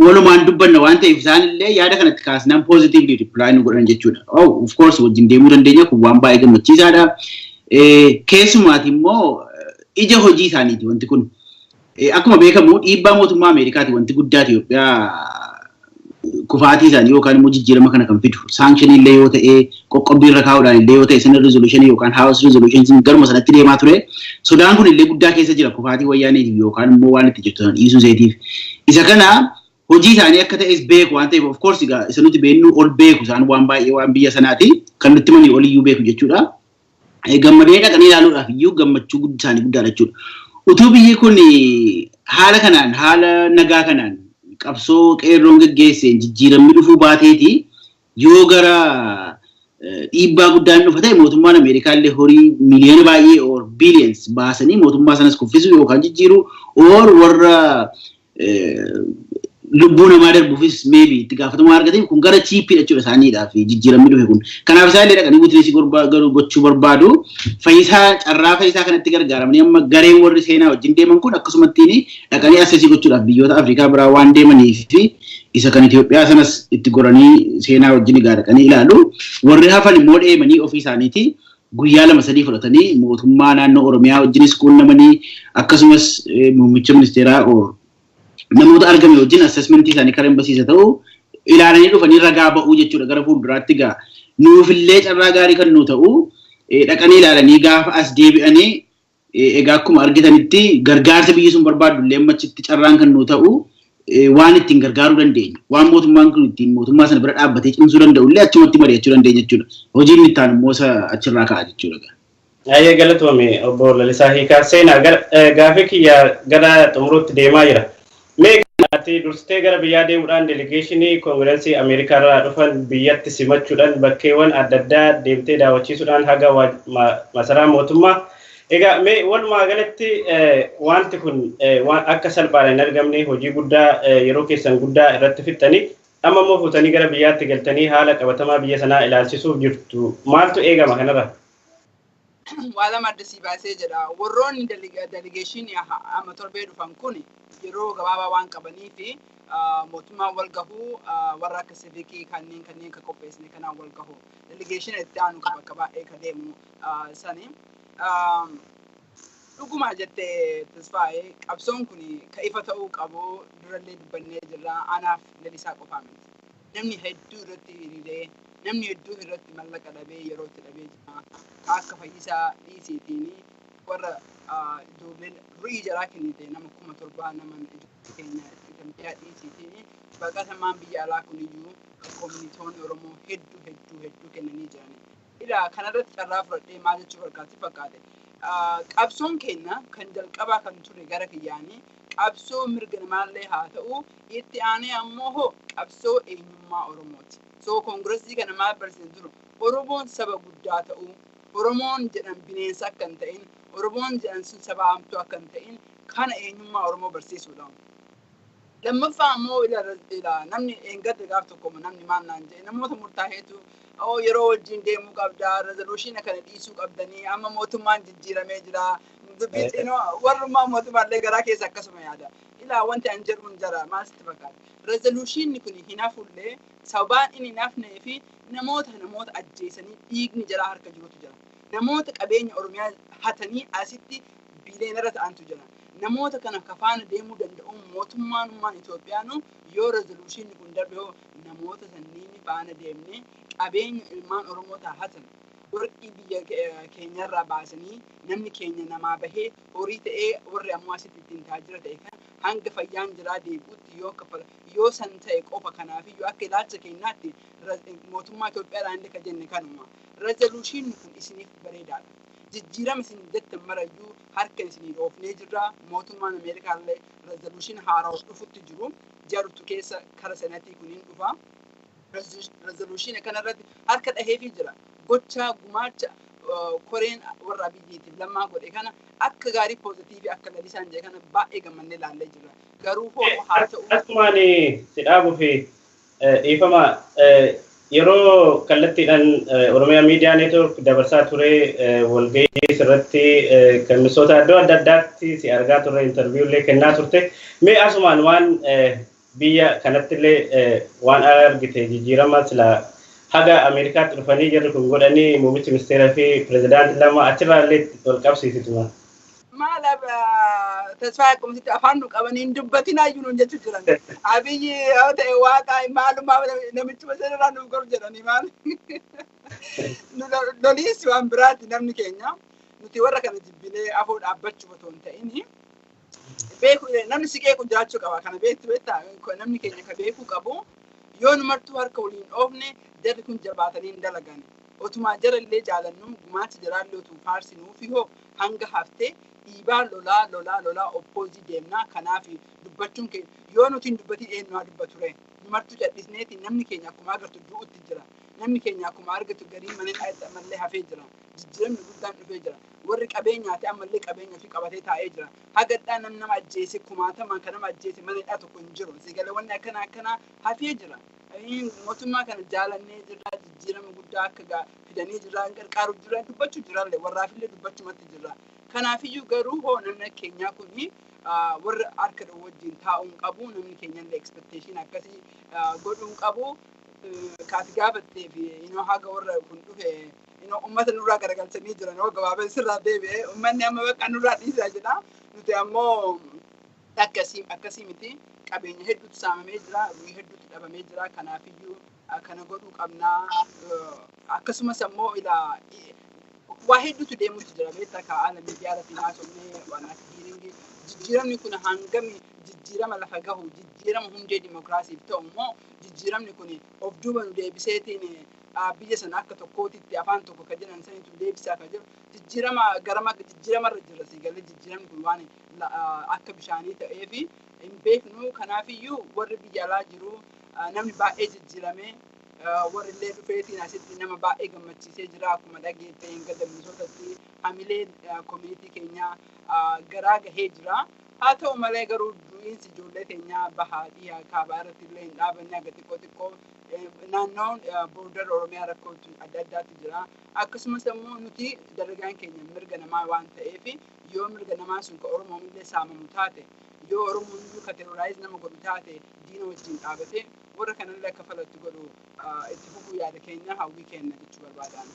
walumaan dubbanna waan ta'eef, isaanillee yaada kanatti kaasnaan positively reply nu godhan jechuudha. Oh, of course wajjin deemuu dandeenya, kun waan baay'ee gammachiisaadha. Keessumaati immoo ija hojii isaaniiti wanti kun. Akkuma beekamu dhiibbaa mootummaa Ameerikaati wanti guddaa Itoophiyaa kufaatii isaanii yookaan immoo jijjiirama kana kan fidu. Sanctionii illee yoo ta'e, qoqqobbii irra kaa'uudhaan illee yoo ta'e, Senate resolutionii yookaan House resolutionii garuma sanatti deemaa ture. Sodaan kun illee guddaa keessa jira kufaatii Wayyaaneetiif yookaan immoo waan itti jirtu sana dhiisuu iseetiif. Isa kana Hojii isaanii akka ta'es beeku waan ta'eef of course egaa isa nuti beeknu ol beeku isaan waan baay'ee waan biyya sanaati kan nutti manii oliyyuu beeku jechuudha. Gammadee dhaqanii ilaaluudhaaf iyyuu gammachuu isaanii guddaadha jechuudha. Utuu biyyi kun haala kanaan haala nagaa kanaan qabsoo qeerroon geggeesseen jijjiiramni dhufuu baateeti yoo gara dhiibbaa guddaan dhufa ta'e mootummaan Ameerikaa illee horii miliyoona baay'ee or billions baasanii mootummaa sanas kuffisuu yookaan jijjiiruu or warra lubbuu namaa darbuufis maybe itti gaafatamummaa argateef kun gara cheapiidha jechuudha isaaniidhaaf jijjiiramni dhufe kun. Kanaaf isaan illee dhaqanii witnessii gochuu barbaadu. Fayyisaa carraa Fayyisaa kanatti gargaaramanii amma gareen warri seenaa wajjin deeman kun akkasumattiin dhaqanii assessii gochuudhaaf biyyoota Afrikaa biraa waan deemaniif isa kan Itoophiyaa sanas itti goranii seenaa wajjin egaa dhaqanii ilaalu. Warri hafan immoo deemanii ofii isaaniiti guyyaa 2-3 fudhatanii mootummaa naannoo Oromiyaa wajjinis quunnamanii akkasumas muummicha ministeeraa namoota argame wajjin assessmentii isaanii karaa embasiisa ta'u ilaalanii dhufanii ragaa ba'uu jechuudha gara fuulduraatti gaa. Nuufillee carraa gaarii kan nu ta'u dhaqanii ilaalanii gaafa as deebi'anii egaa akkuma argitanitti gargaarsa biyyi sun barbaaddu illee achitti carraan kan nu ta'u waan ittiin gargaaruu dandeenya. Waan mootummaan kun ittiin mootummaa sana bira dhaabbatee cimsuu danda'u illee achumatti mari'achuu dandeenya jechuudha. Hojiin itti aanu immoo isa achirraa ka'a jechuudha. Baay'ee galatoome obbo Lalisaa Hiikaa. Seenaa, gaafii kiyya gara xumuruutti deemaa jira. Mee ati dursitee gara biyyaa deemuudhaan delegationii koongireesii Ameerikaa irraa dhufan biyyatti simachuudhaan bakkeewwan adda addaa deemtee daawwachiisuudhaan haga masaraa mootummaa. Egaa mee walumaa galatti wanti kun waan akka salphaadhaan hin argamne hojii guddaa yeroo keessan guddaa irratti fixxanii amma immoo fuutanii gara biyyaatti galtanii haala qabatamaa biyya sanaa ilaalchisuuf jirtu. Maaltu eegama kanarra? Waa lama adda sii baasee jedha. Warroonni delegationii amma torbee dhufan kun yeroo gabaabaa waan qabanii fi mootummaan wal gahuu warra akka civicii kanneen kan qopheessine kanaan wal gahuu. Delegationa itti aanu kan bakka baay'ee ka deemu sani. Dhuguma jettee Tasfaa'ee, qabsoon kun ka ifa ta'uu qabu durallee dubbannee jirra. Anaaf Lalisaa qofaa miti. Namni hedduu irratti hiriiree, namni hedduu irratti mallaqa dhabee, yeroo itti dhabee jira. Ka akka Fayyisaa dhiisiitiin warra ijoolleen ru'ii jaraa kennite nama 7,000 nama ijoollee keenya Itoophiyaa dhiisiitiin baqatamaan biyya alaa kuniyyuu communitoonni Oromoo hedduu hedduu hedduu kennanii jirani. Ilaa kanarratti carraa fudhadhee maal jechuu barbaade fakkaate? Qabsoon keenya kan jalqabaa kan ture gara kiyyaanii qabsoo mirga namaallee haa ta'u, itti aanee ammoo hoo qabsoo eenyummaa Oromooti. So koongiresii kana maal barsiisan jiru? Oromoon saba guddaa ta'uu, Oromoon jedhan bineensa akka hin ta'in, Oromoon jedhan sun saba hamtuu akka hin ta'in, kana eenyummaa Oromoo barsiisuudha. Lammaffaa ammoo ila namni eengadde gaaf tokko namni maal naan jedhe, namoota murtaa'eetu oo yeroo wajjin deemuu qabda, resolutiona kana dhiisuu qabdanii, amma mootummaan jijjiiramee jira. Dubbii xinoo warrummaa mootummaallee garaa keessa akkasuma yaada. Ilaa wanti an jedhuun jara maal sitti fakkaata? Resolutionni kun hin hafullee sababaan inni hin hafnee fi namoota ajjeesanii dhiigni jaraa harka jirutu jira. Namoota qabeenya Oromiyaa hatanii asitti billionaire ta'antu jira. Namoota kana kafaana deemuu danda'uun mootummaan Itoophiyaanu yoo resolutionni kun darbe hoo namoota sanniin faana deemnee qabeenya ilmaan Oromootaa hatan warqii biyya keenyarraa baasanii namni keenya namaa bahee horii ta'ee warri ammoo asitti ittiin taajira ta'e kan hanga fayyaan jiraa deebi'utti yoo kaffala yoo san ta'e qofa. Kanaafiyyuu akka ilaalcha keenyaatti mootummaa Itoophiyaadhaan illee ka jenne kanuma. Resolutionni kun isiniif bareedaadha. Jijjiirama isin jettan marayyuu harka isinii dhoofnee jirra. Mootummaan Ameerikaa illee resolution haaraa dhufutti jiru. Jartu keessa kara senatii kuniin dhufa. Resolution kanarratti harka dhaheefii jira. Gochaa gumaacha koreen warra Abiyyiitiif Lammaa godhe kana akka gaarii positiveii akka Lalisaan jedhe kana baay'ee gammannee ilaallee jirra. Garuu hoo haa ta'u. Asumaan si dhaabuu fi dhiifama, yeroo kallattiidhaan Oromiyaa Miidiyaa Network dabarsaa ture walgahii irratti kan misoota iddoo adda addaatti si argaa turre, interviewllee kennaa turte. Mee asumaan waan biyya kanatti illee waan argite jijjiirama sila haga Ameerikaatti dhufanii jarri kun godhanii muummichi ministeeraa fi pirezidaantii lama achirraa illee wal qabsiisituma. Maal Tasfaa, akkumasitti afaan nu qabanii hin dubbatinaa iyyuu nuun jechuu jiran. Abiyyi yoo ta'e waaqa maalumaa namichuma sanarraa nuuf goru jedhanii maal. Loliis waan biraati namni keenya. Nuti warra kana jibbinee afoo dhaabbachuuf otoo hin ta'in Beeku, namni si qeequ jiraachuu qaba. Kana beektu beektaa, namni keenya ka beekuu qabu, yoo nu martuu harka waliin dhoofne jarri kun jabaatanii hin dalagan. Otumaa jara illee jaalannu, gumaacha jaraallee otuu faarsinuufi hoo hanga haftee dhiibaa lolaa lolaa lolaa oppose deemnaa. Kanaaf dubbachuun keenya, yoo nuti hin dubbatin eenyu haa dubbatu ree? Nu martuu callisneeti namni keenya akkuma agartu du'utti jira. Namni keenya akkuma argatu garii mana dhaatti ammallee hafee jira. Jijjiiramni guddaan dhufee jira. Warri qabeenyaati ammallee qabeenya ofii qabatee taa'ee jira. Hagadhaa namni nama ajjeese, kumaatamaan kan nama ajjeese mana hidhaa tokko hin jiru. Sigalee wanni akkanaa akkanaa hafee jira. Mootummaa kana jaalannee jirra, jijjiirama guddaa akka fidanii jirra, qarqaaru jira, dubbachuu jirallee warraafillee dubbachumatti jirra. Kanaafiyyuu garuu hoo namni keenyaa kuni warra harka dha'u wajjin taa'uu hin qabu. Namni keenya illee expectation akkasii godhuu hin qabu. Kaati gaafattee fi inoo haga warra kun dhufe inoo uummata nurraa garagalchanii jiran, hoo gabaabaa sirraa deebi'ee uummanni amma bakka nurraa dhiisaa jedha. Nuti ammoo akkasii akkasii miti. Qabeenya hedduutu saamamee jira, ruhii hedduutu dhabamee jira. Kanaafiyyuu kana godhuu qabnaa. Akkasumas ammoo ilaa waa hedduutu deemuutu jira, beektaa, ka haala miidiyaa irratti haasofnee waan akka hearing. Jijjiiramni kun hangami jijjiirama lafa gahu, jijjiirama hundee dimokiraasiif ta'u immoo jijjiiramni kun of duuba nu deebiseetiin biyya sana akka tokkootitti afaan tokko ka jedhan sanitu deebisaa ka jiru, jijjiirama garama jijjiiramarra jira. Siigalee jijjiiramni kun waan akka bishaanii ta'ee fi hin beeknu. Kanaafiyyuu warri biyya alaa jiru namni baay'ee jijjiiramee, warri illee dhufeetiin asitti nama baay'ee gammachiisee jira. Akkuma dhageette hin gadda hamilee community keenyaa garaa gahee jira. Haa ta'u malee garuu du'iinsi ijoollee keenyaa bahaa dhiyaa kaabaa irratti illee hin dhaabanne. Aga xiqqoo xiqqoo naannoon border Oromiyaa rakkoo adda addaatti jira. Akkasumas immoo nuti dalagaan keenya mirga namaa waan ta'eef, yoo mirga namaa sun ka Oromoon illee saamamu taate, yoo Oromoon iyyuu ka terrorize nama godhu taate, diina wajjin dhaabate warra kanallee akka falatti godhu itti fufuu yaada keenya, hawwii keenya jechuu barbaadan.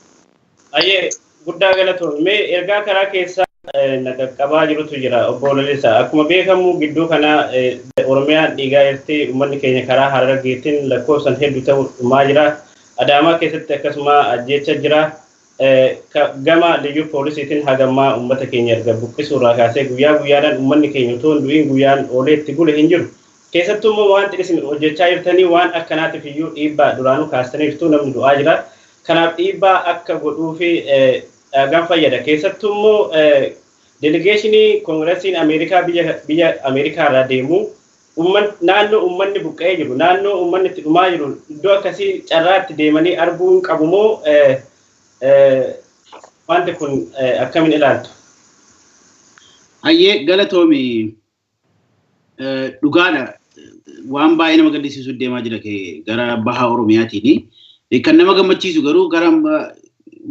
Ayyee, guddaa galatoomee. Ergaa karaa keessaa na qaqqabaa jirutu jira, obbo Lalisaa. Akkuma beekamu gidduu kana Oromiyaan dhiigaa jirti. Uummanni keenya karaa Harargeetiin lakkoofsan hedduu ta'u dhumaa jira. Adaamaa keessatti akkasuma ajjeecha jira. Gama liyyuu poolisiitiin hagammaa uummata keenya erga buqqisuu irraa kaasee guyyaa guyyaadhaan uummanni keenya otoo hin du'in guyyaan oolee itti bule hin jiru. Keessattuu immoo waan isin hojjechaa jirtanii waan akkanaatiif iyyuu dhiibbaa duraanuu kaastaniirtu, namni du'aa jira. Kanaaf dhiibbaa akka godhuu fi gan fayyada. Keessattuu immoo delegation koongiresiin Ameerikaa biyya Ameerikaa irraa deemu naannoo uummanni buqqa'ee jiru, naannoo uummanni itti dhumaa jiru, iddoo akkasii carraa itti deemanii arguu hin qabu moo wanti kun akkamiin ilaaltu? Hayyee, galatoomi. Dhugaadha, waan baay'ee nama gaddisiisu deemaa jira gara baha Oromiyaatiin. Kan nama gammachiisu garuu gara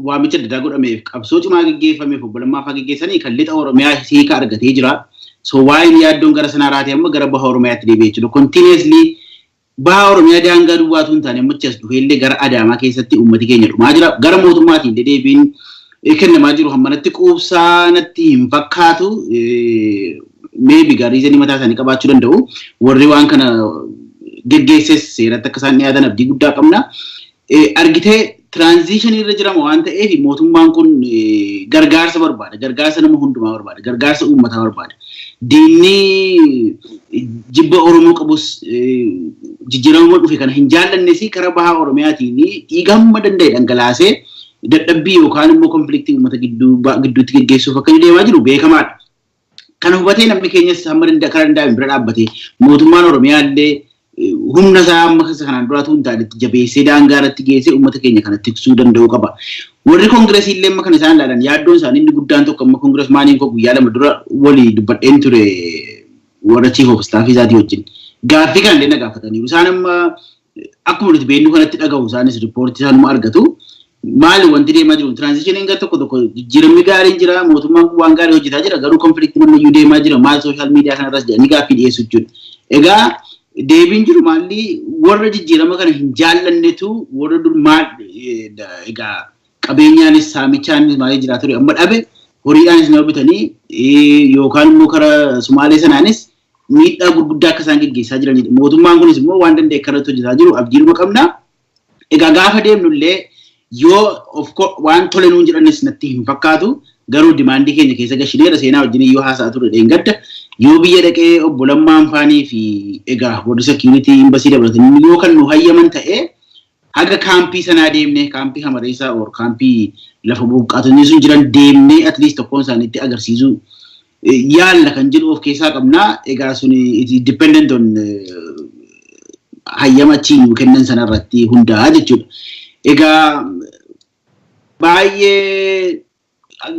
waamicha adda addaa godhameef, qabsoo cimaa geggeeffameef, obbo Lammaa fa'aa geggeessanii kan lixa Oromiyaa hiika argatee jira. So waa'een yaaddoon gara sanaa raatee amma gara baha Oromiyaatti deebi'ee jechuudha. Continuously baha Oromiyaa daangaa duwwaatu hin taane, ammachi as dhufee illee gara Adaamaa keessatti uummati keenya dhumaa jira. Gara mootummaatiin illee deebiin kennamaa jiru hammanatti quubsaa natti hin fakkaatu. Maybe gaarii mataa isaanii qabaachuu danda'u. Warri waan kana geggeesses seeratti akka isaan dhiyaatan abdii guddaa qabna. Argitee, transition irra jirama waan ta'eef mootummaan kun gargaarsa barbaada. Gargaarsa nama hundumaa barbaada. Gargaarsa uummataa barbaada. Diinni jibba Oromoo qabus jijjiirama dhufe kana hin jaallannes karaa bahaa Oromiyaatiin dhiiga hamma danda'e dhangalaasee dadhabbii yookaan immoo conflict uummata gidduutti geggeessuuf akka inni deemaa jiru beekamaadha. Kana hubatee namni keenyas hamma karaa danda'ame bira dhaabbatee, mootummaan Oromiyaa illee humna isaa amma kanaan duraatu hin taanetti jabeessee daangaa irratti geessee uummata keenya kana tiksuu danda'uu qaba. Warri koongiresii illee amma kan isaan ilaalan yaaddoon isaanii inni guddaan tokko, amma congressmaniin koo guyyaa 2 dura walii dubbadheen ture warra chief of staff isaatii wajjin. Gaaffii kana illee na gaafataniiru. Isaan amma akkuma nuti beeknu kanatti dhagahu, isaanis report isaanuma argatu. Maali wanti deemaa jiru? Transitioniin gara tokko tokko jijjiiramni gaariin jira, mootummaan kun waan gaarii hojjetaa jira, garuu conflictiin ammayyuu deemaa jira, maal social media kanarras jedhanii gaaffii dhiyeessu jechuudha. Egaa deebiin jiru maalli? Warra jijjiirama kana hin jaallannetu, warra dur maal egaa qabeenyaanis saamichaanis maalii jiraa ture amma dhabe, horiidhaanis nama bitanii yookaan immoo karaa Sumaalee sanaanis miidhaa gurguddaa akka isaan geggeessaa jiranidha. Mootummaan kunis immoo waan danda'e akka irratti hojjetaa jiru abdiinuma qabna. Egaa gaafa deemnu illee yoo waan tole nuun jedhanis natti hin fakkaatu. Garuu demandii keenya keessa gashineera, seenaa wajjin iyyuu haasa'a ture dheengadda. Yoo biyya dhaqee obbo Lammaan faanii fi egaa warri security embassy dabalatanii yoo kan nu hayyaman ta'ee, haga kaampii sanaa deemnee, kaampii Hamareessaa or kaampii lafa buqqaatonni sun jiran deemnee, at least tokkoon isaaniitti agarsiisuu yaalla kan jedhu of keessaa qabnaa. Egaa sun it is dependent on hayyama achii nuu kennan sanarratti hundaa'a jechuudha. Egaa baay'ee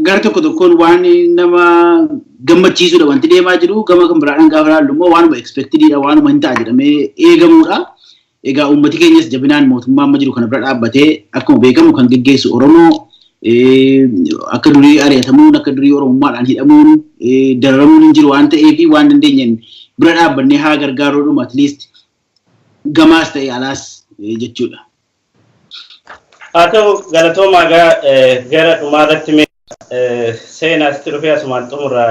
gara tokko tokkoon waan nama gammachiisudha wanti deemaa jiru. Gama kan biraadhaan gaafa ilaallu immoo waanuma expectedidha, waanuma hin ta'a jedhamee eegamudha. Egaa uummati keenyas jabinaan mootummaa amma jiru kana bira dhaabbatee, akkuma beekamu kan geggeessu Oromoo, akka durii ari'atamuun, akka durii Oromummaadhaan hidhamuun, dararamuun hin jiru waan ta'eef, waan dandeenyeen bira dhaabbannee haa gargaaruudhuma, at least gamaas ta'e alaas jechuudha. Haa ta'u, galatoomaa. Gara dhumaarratti mee seenaa asitti dhufee asumaan xumurra.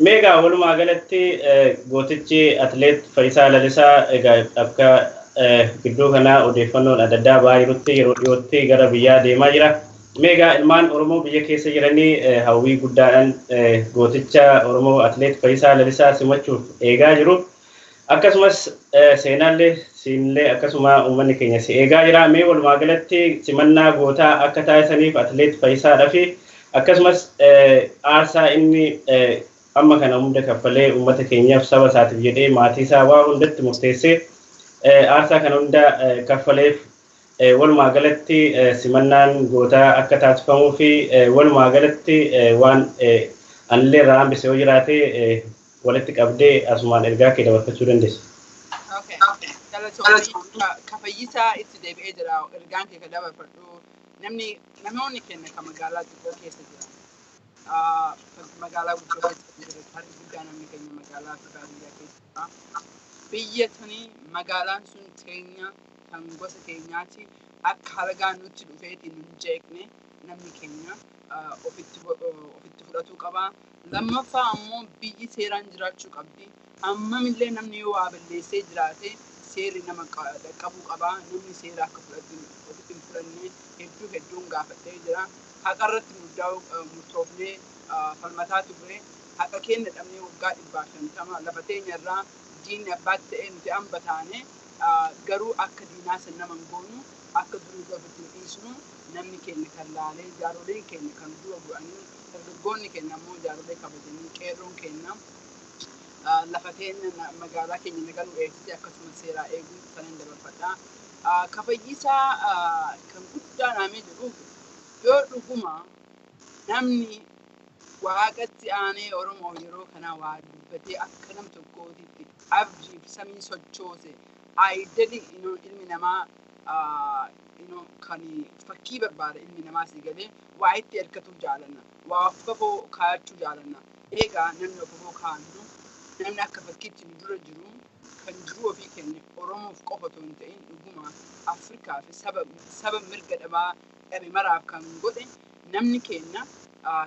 Meegaa walumaa galatti gootichi atileet Fayyisaa Lalisaa egaa akka gidduu kanaa odeeffannoon adda addaa ba'aa jirutti yeroo dhiyootti gara biyyaa deemaa jira. Meegaa ilmaan Oromoo biyya keessa jiranii hawwii guddaadhaan gooticha Oromoo atileet Fayyisaa Lalisaa simachuuf eegaa jiru. Akkasumas seenaallee siinillee akkasuma uummanni keenya si eegaa jira. Mee walumaa galatti simannaa gootaa akka taasisaniif atileet Fayyisaadhaa fi akkasumas aarsaa inni amma kana hunda kaffalee uummata keenyaaf, saba isaatiif jedhee, maatii isaa waa hundatti murteessee aarsaa kana hunda kaffaleef, walumaa galatti simannaan gootaa akka taasifamuu fi walumaa galatti waan anillee irraa hambise yoo jiraate walitti qabdee asumaan ergaa kee dabarfachuu dandeessa. Okay. Galatoomii, ka Fayyisaa itti deebi'ee jira ergaan kee ka dabarfadhu. Namni namoonni keenya ka magaalaa xiqqoo keessa jiran, magaalaa guddoo keessa jiran, harki guddaa namni keenya magaalaa fi baadiyyaa keessa jira. Biyya tuni, magaalaan sun teenya, kan gosa keenyaati. Akka halagaan nutti dhufeetiin hin jeeqne namni keenya ofitti fudhatuu qaba. Lammaffaa ammoo biyyi seeraan jiraachuu qabdi. Hammamillee namni yoo waa balleessee jiraate seerri nama dhaqqabuu qaba. Namni seera akka ofitti hin fudhanne hedduu hedduun gaafadhee jira. Haqa irratti murtoofnee falmataa turre. Haqa keenya dhabnee waggaa 150 lafa teenya irraa diinni abbaatti ta'ee nuti hamba taane, garuu akka diinaa san nama hin goonu, akka durii ofitti hin dhiisnu. Namni keenya kan laalee, jaaroleen keenya kan dura bu'anii, dargaggoonni keenya ammoo jaarolee kabajanii, qeerroon keenya lafa teenya, magaalaa keenya nagaa nu eegsise, akkasumas seeraa eeguu sanan dabarfadha. Ka Fayyisaa kan guddaa naamee jedhuuf, yoo dhuguma namni waaqatti aanee Oromoo yeroo kana waa dubbatee akka nam tokkootitti abdiif samii sochoose aayidali, ilmi namaa kan fakkii barbaada. Ilmi namaa si galee waa itti hirkatuu jaalanna, waa of fafoo kaayachuu jaalanna. Egaa namni of fafoo kaa'annu, namni akka fakkiitti nu dura jiru, kan jiruu ofii kenne Oromoof qofa otoo hin ta'in dhuguma Afrikaa fi saba mirga dhabaa dhabe maraaf kan godhe, namni keenya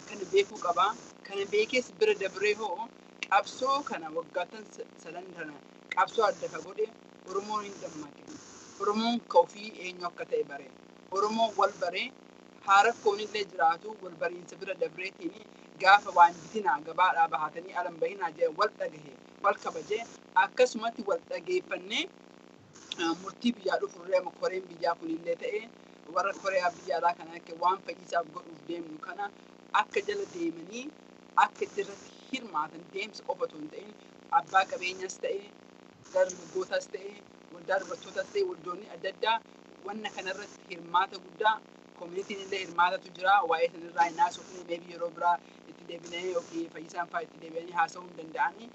kana beekuu qaba. Kana beekees bira dabree hoo qabsoo kana waggaatan sadan kana qabsoo adda ka godhe, Oromoon hin dammaqe. Oromoon ka ofii eenyu akka ta'e bare. Oromoon wal bare, haa rakkoon illee jiraatu, wal bariinsa bira dabreetiin gaafa waan bitinaa gabaadhaa bahatanii alan bahinaa jee wal dhagahe, wal kabajee, akkasumatti wal dhageeffannee murtii biyyaa dhufurree amma koreen biyyaa kunillee ta'e, warra koreeyaa biyya alaa kana akka waan Fayyisaaf godhuuf deemnu kana akka jala deemanii akka itti irratti hirmaatan, deemsa qofa otoo hin ta'in abbaa qabeenyas ta'e, dargaggootas ta'e, waldaa dubartootas ta'e, waldoonni adda addaa wanna kanarratti hirmaata guddaa, communityn illee hirmaatatu jira. Waa'ee sanirraa hin haasofne, maybe yeroo biraa itti deebinee yookiin Fayyisaan fa'aa itti deebi'anii haasa'uu hin danda'anii.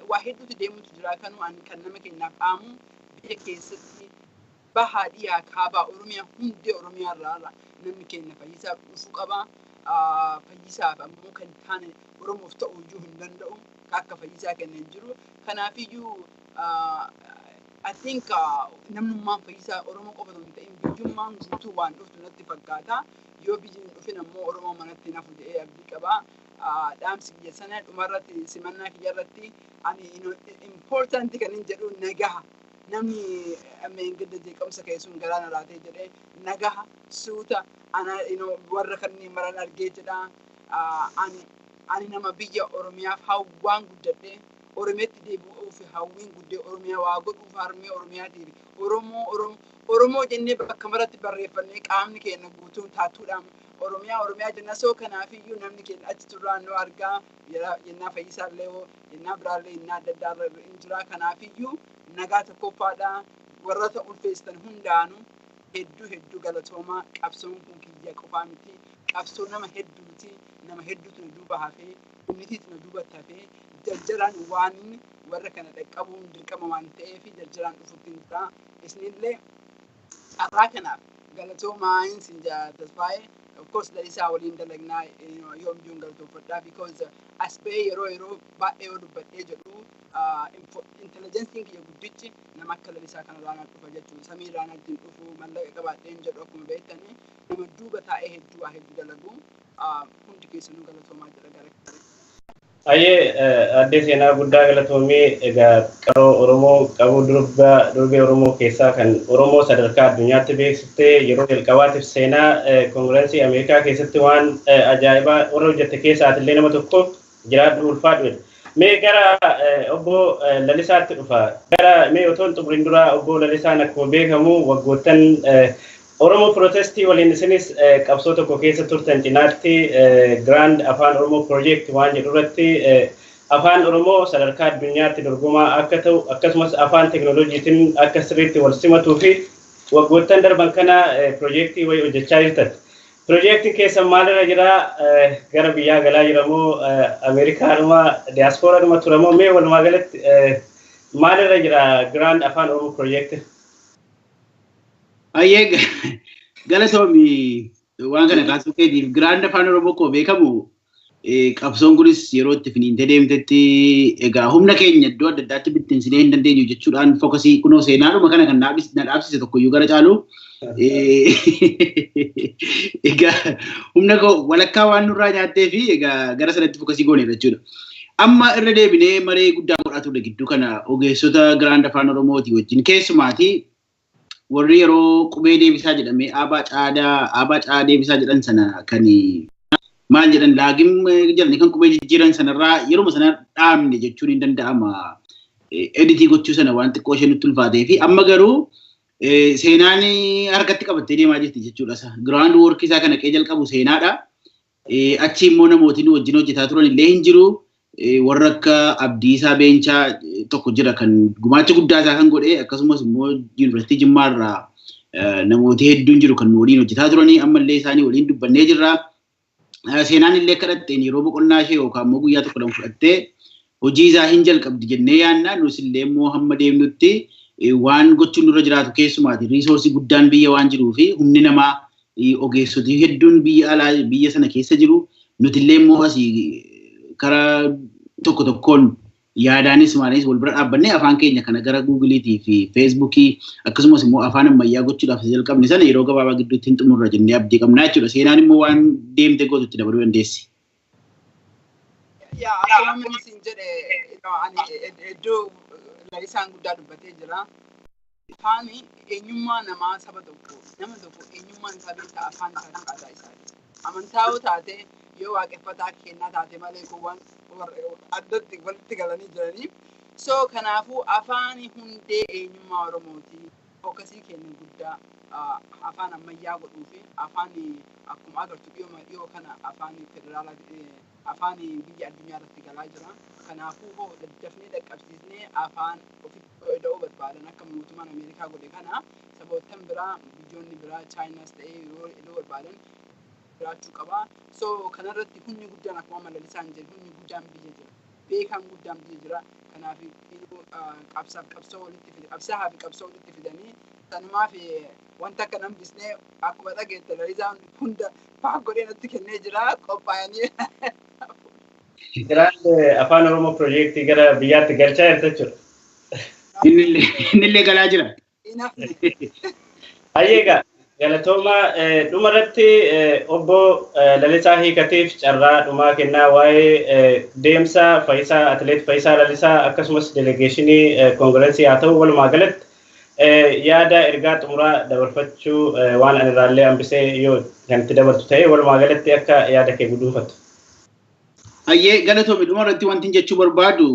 Waa hedduutu deemutu jira. Kanuu ani kan nama keenyaaf dhaamu, biyya keessatti bahaa, dhiyaa, kaabaa, Oromiyaa hundee Oromiyaa irraa namni keenya Fayyisaaf dhufuu qaba. Fayyisaaf ammoo kan taane Oromoof ta'uu iyyuu hin danda'u. Akka Fayyisaa kennan jiru. Kanaafiyyuu I think namnummaan Fayyisaa Oromoo qofa otoo hin ta'in biyyummaan guutuu waan dhuftu natti fakkaata. Yoo biyyi hin dhufin ammoo Oromoo manatti hin hafu jedhee abdii qaba. Dhaamsi kiyya sana dhumarratti, simannaa kiyya irratti ani important kan hin jedhu nagaha. Namni ammeen gadda jeeqamsa keessuun galaana laatee jedhee, nagaha suuta ana warra kanneen maran argee jedha. Ani nama biyya Oromiyaaf hawwaan guddadhee Oromiyaatti deebi'uuf hawwiin guddee Oromiyaa waa godhuuf harmee Oromiyaatiif Oromoo Oromoo jennee bakka maratti barreeffannee qaamni keenya guutuun taatuudhaan Oromiyaa Oromiyaa jenna. Soo kanaafiyyuu namni keenya achi turraan nu argaa jennaa Fayyisaallee jennaa biraallee jennaa adda addaa hin jira. Kanaafiyyuu nagaa tokkoffaadhaa warroota ulfeessitan hundaanuu hedduu hedduu galatoomaa. Qabsoon kun kiyya qofaa miti, qabsoo nama hedduuti, nama hedduutu na duuba hafee humnitiitu na duubatti hafee jarjaraan waan warra kana dhaqqabuun dirqama waan ta'eef jarjaraan dhufuutti hin jira. Isinillee carraa kanaaf galatoomaa sin Tasfaa'ee. Of course Lalisaa waliin dalagnaa yoomiyyuu galatoofadhaa because as ba'ee yeroo yeroo baay'ee yoo dubbadhee jedhu intelligensiin kiyya guddichi nama akka Lalisaa kana raanaa dhufa jechuudha. Samii raanaa ittiin dhufu mallaqa qabaadheen jedhu akkuma beektanii nama duuba taa'ee hedduu waa hedduu dalagu hundi keessanuu galatoomaa jedha gara. Ayyee, addee Seenaa, guddaa galatoomii. Egaa qaroo Oromoo qabuu durbee Oromoo keessaa kan Oromoo sadarkaa addunyaatti beeksiftee yeroo jalqabaatiif seenaa koongirensii Ameerikaa keessatti waan ajaa'ibaa warra hojjette keessaa illee nama tokko. Jiraadhu, ulfaadhu. Mee gara obbo Lalisaatti dhufa. Gara mee otoo hin xumurin dura obbo Lalisaan akkuma beekamu waggoottan Oromoo Protestii waliin isinis qabsoo tokko keessa turtan cinaatti Grand Afaan Oromoo Project waan jedhu irratti afaan Oromoo sadarkaa addunyaatti dorgomaa akka ta'u akkasumas afaan teknooloojiitiin akka sirriitti wal simatuu fi waggoottan darban kana piroojeektii wayii hojjechaa jirtan. Piroojeektiin keessan maalirra jira? Gara biyyaa galaa jira moo Ameerikaadhuma diyaaspooraadhuma tura moo mee walumaa galatti maalirra jira Grand Afaan Oromoo Project? Ayyee, galatoomi waan kana kaasuu keetiif. Grand Afaan Oromoo koo beekamu qabsoon kunis yeroo itti finiintee deemtetti egaa humna keenya iddoo adda addaatti bittinsinee hin dandeenyu jechuudhaan focusii kunoo seenaadhuma kana kan na dhaabsise tokkoyyuu gara caalu. Egaa humna koo walakkaa waan nurraa nyaattee fi egaa gara sanatti focusii gooneera jechuudha. Amma irra deebinee maree guddaa godhaa turre gidduu kana ogeessota Grand Afaan Oromooti wajjin, keessumaati warri yeroo qubee deebisaa jedhamee aabaa caadaa aabaa caa deebisaa jedhan sana kan maal jedhan laagim jedhanii kan qubee jijjiiran sanarraa yeruma sana dhaabne jechuun hin danda'ama. Editii gochuu sana waan xiqqoo ishee nutti ulfaatee fi amma garuu seenaan harkatti qabattee deemaa jirti jechuudha. Ground work isaa kana qee jalqabu seenaadha. Achi immoo namootni wajjin hojjetaa turan illee hin jiru. Warra akka Abdiisaa Beenchaa tokko jira kan gumaacha guddaa isaa kan godhe, akkasumas immoo Yuunivarsiitii Jimmaarraa namooti hedduun jiru kan waliin hojjetaa turanii, ammallee isaanii waliin dubbannee jirra. Seenaan illee kadhatteen yeroo boqonnaa ishee yookaan immoo guyyaa tokko lama fudhattee hojii isaa hin jalqabdi jennee yaadna. Nus illee immoo hamma deemnutti waan gochuun nurra jiraatu, keessumaati resourceii guddaan biyya waan jiruu fi humni namaa ogeessotii hedduun biyya alaa biyya sana keessa jiru. Nuti illee immoo asii karaa tokko tokkoon yaadaanis maalis wal bira dhaabbannee afaan keenya kana gara Googleiitii fi Facebookii akkasumas immoo afaan ammayyaa gochuudhaaf jalqabne sana yeroo gabaabaa gidduutti hin xumurra jennee abdii qabnaa jechuudha. Seenaan immoo waan deemte gootutti dabaluu dandeessi. Yaa, akkuma inni siin jedhe ani iddoo Lalisaan guddaa dubbatee jira. Afaan eenyummaa namaa, saba tokko, nama tokko eenyummaan isaa beektaa afaan isaatiin aadaa isaati. Amantaa yoo taate, yoo waaqeffataa kennaa taate malee kun waan addatti walitti galanii jiranii. So kanaafuu afaan hundee eenyummaa Oromooti. Focusii keenya guddaa afaan ammayyaa godhuu fi afaan akkuma agartu dhiyoo dhiyoo kana afaan federaalaa afaan biyya addunyaa irratti galaa jira. Kanaafuu hoo daddafnee dhaqqabsiisnee afaan ofitti da'uu barbaadan akka mootummaan Ameerikaa godhe kana saboottan biraa, biyyoonni biraa, Chaayinaas ta'ee yoo ida'uu barbaadan jiraachuu qaba. So kanarratti humni guddaan akkuma Lalisaan jedhu humni guddaan biyya jira. Beekaan guddaan biyya jira. Kanaaf qabsaaf qabsoo walitti fide, qabsaa'aa fi qabsoo walitti fidanii sanumaaf wanta akka nambisnee akkuma dhageette Lalisaan hunda pack godhee natti kennee jira qophaa'anii. Grand Afaan Oromoo Projectii gara biyyaatti galchaa jirta jechuudha. Innillee galaa jira. Hayyeegaa, galatooma. Dhumarratti obbo Lalisaa Hiikatiif carraa dhumaa kennaa, waa'ee deemsa Fayyisaa, Atileet Fayyisaa Lalisaa akkasumas delegationii koongirensii haa ta'u walumaa galatti yaada ergaa xumuraa dabarfachuu waan ani irraallee hambisee yoo kan itti dabartu ta'e walumaa galatti akka yaada kee guduunfattu. Hayyee galatoomi dhuma irratti wanti jechuu barbaadu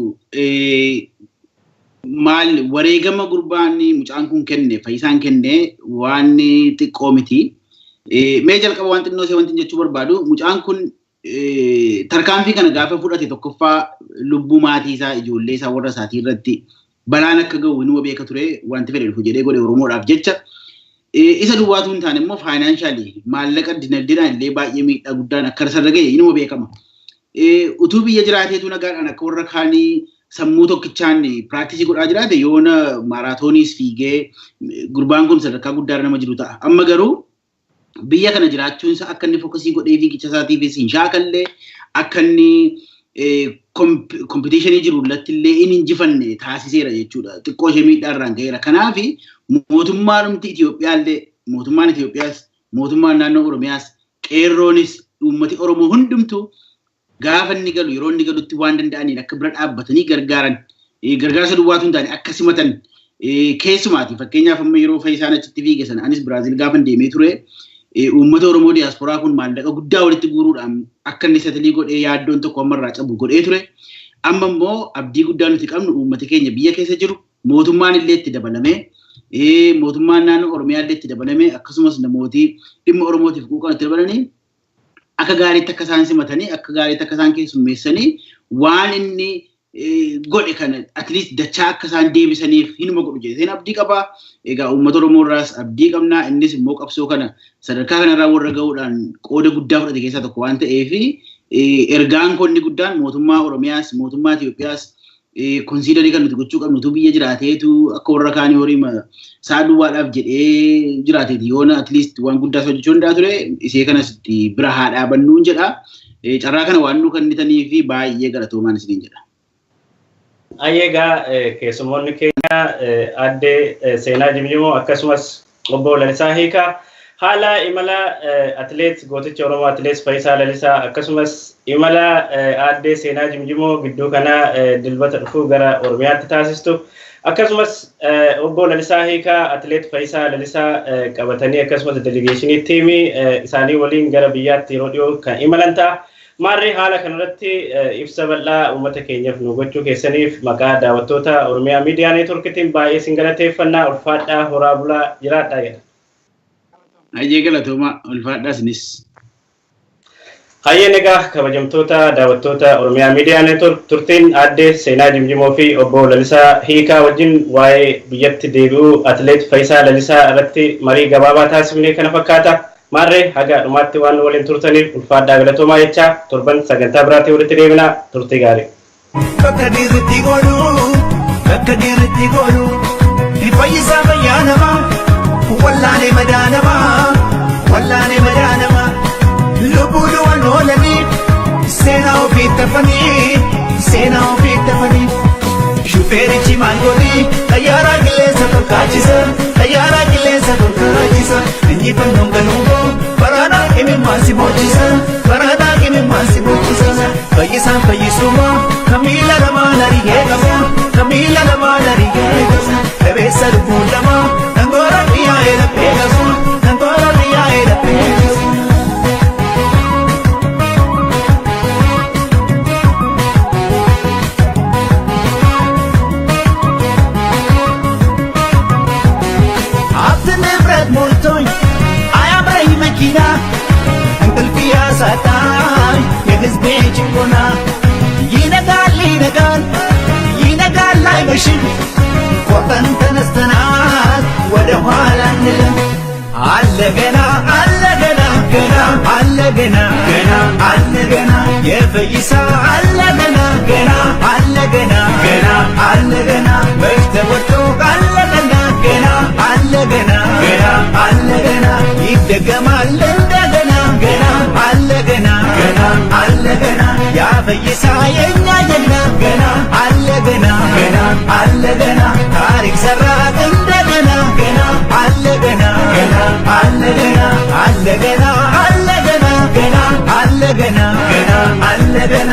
maal wareegama gurbaan mucaan kun kenne Fayyisaan kenne waan xiqqoo miti. Mee jalqaba waan xinnoo ishee wanti jechuu barbaadu mucaan kun tarkaanfii kana gaafa fudhate tokkoffaa lubbuu maatii isaa ijoollee isaa warra isaatii irratti balaan akka ga'u inuma beeka ture wanti fedhe dhufu jedhee godhe Oromoodhaaf jecha. Isa duwwaatu hin taane immoo faayinaanshaali maallaqa dinagdeedhaan illee baay'ee miidhaa guddaan akka isarra ga'e inuma beekama. Utuu biyya jiraateetu nagaadhaan akka warra kaanii sammuu tokkichaan piraaktisii godhaa jiraate yoona maaraatooniis fiigee gurbaan kun sadarkaa guddaa nama jiru ta'a. Amma garuu biyya kana jiraachuun isaa akka inni fokkasii godhee fiigicha isaatiifis hin shaakallee akka inni kompitiishinii jiru irratti illee inni injifanne taasiseera jechuudha. Xiqqoo ishee miidhaa irraan ga'eera. Kanaaf mootummaadhumti Itoophiyaa illee mootummaan Itoophiyaas mootummaan naannoo Oromiyaas qeerroonis uummati Oromoo hundumtuu gaafa inni galu yeroo inni galutti waan danda'aniin akka bira dhaabbatanii gargaaran gargaarsa duwwaatu hin taane akka simatan keessumaati fakkeenyaaf amma yeroo Fayyisaan achitti fiige sana anis Biraazil gaafa deemee ture uummata Oromoo diyaasporaa kun maallaqa guddaa walitti guuruudhaan akka inni satalii godhee yaaddoon tokko ammarraa cabu godhee ture. Amma immoo abdii guddaa nuti qabnu uummata keenya biyya keessa jiru mootummaan illee itti dabalamee mootummaan naannoo Oromiyaa illee itti dabalamee akkasumas namooti dhimma Oromootiif quuqan itti dabalanii akka gaariitti akka isaan simatanii akka gaariitti akka isaan keessummeessanii waan inni godhe kana at least dachaa akka isaan deebisaniif hinuma godhu jedheen abdii qaba. Egaa uummata Oromoo irraas abdii qabna. Innis immoo qabsoo kana sadarkaa kanarraa warra ga'uudhaan qooda guddaa fudhate keessaa tokko waan ta'eef ergaan konni guddaan mootummaa Oromiyaas mootummaa Itoophiyaas konsiidarii kan nuti gochuu qabnu utuu biyya jiraateetu akka warra kaanii horii sa'a duwwaadhaaf jedhee jiraateeti yoona at least waan guddaa hojjechuu danda'a ture isee kanas bira haa dhaabannuun jedha. Carraa kana waan nu kennitanii fi baay'ee galatoomaan isiniin jedha. Egaa keessummoonni keenya aadde Seenaa Jimjimoo akkasumas obbo Lalisaa Hiikaa haala imala atileet gooticha Oromoo atileet Fayyisaa Lalisaa akkasumas imala aadde Seenaa Jimjimoo gidduu kana dilbata dhufuu gara Oromiyaatti taasistu akkasumas obbo Lalisaa Hiikaa atileet Fayyisaa Lalisaa qabatanii akkasumas delegeeshinii tiimii isaanii waliin gara biyyaatti yeroo dhiyoo kan imalan ta'a. Maarree haala kanarratti ibsa bal'aa uummata keenyaaf nu gochuu keessaniif maqaa daawwattoota Oromiyaa Miidiyaa Neetworkiitiin baay'ee isin galateeffannaa ulfaadhaa horaa bulaa jiraadhaa jedha. Hayyee galatooma ulfaadhaa isinis. Hayyeen egaa kabajamtoota daawwattoota Oromiyaa Miidiyaa Neetwork turtiin aadde Seenaa Jimjimoo fi obbo Lalisaa Hiikaa wajjin waa'ee biyyatti deebi'uu atileet Fayyisaa Lalisaa irratti marii gabaabaa taasifne kana fakkaata. Maarree haga dhumaatti waan waliin turtaniif ulfaadhaa galatoomaa jechaa torban sagantaa biraatii walitti deebinaa turtii gaarii. Bakka dhiirritti godhu bakka dhiirritti godhu fayyisaa fayyaa namaa wallaanee madaa namaa wallaanee madaa namaa lubbuu du'an oolanii seenaa ofii tafanii seenaa ofii tafanii. Shufeerichi maal godhi xayyaara qilleensa tolkaachisa xayyaara qilleensa tolkaachisa injifannoon galuuboo baraadhaa qimimmaan si boojisa baraadhaa qimimmaan si boojisa fayyisaan fayyisuma kamiila lamaan ari'ee qabu kamiila lamaan ari'ee qabu dhabeessa lubbuun lama dhangoora xiyyaa'ee laphee qabu dhangoora xiyyaa'ee laphee qabu. መኪና እንቅልፍ ያሳጣኝ የህዝቤ ጭቆና ይነጋል ይነጋል ይነጋል አይመሽም ቆርጠን ተነስተናል ወደ ኋላ አንልም አለ ገና አለ ገና ገና አለ ገና ገና አለ ገና የፈይሳ አለ ገና ገና አለ ገና ገና አለ ገና መች ተወርቶ አለ ገና ገና አለ ገና ገና አለ ገና ይደገማል እንደገና ገና አለ ገና ገና አለ ገና ያፈይሳ የኛ ጀግና ገና አለ ገና ገና አለ ገና ታሪክ ሰራ እንደገና ገና አለ ገና ገና አለ ገና አለ ገና አለ ገና ገና አለ ገና ገና አለ ገና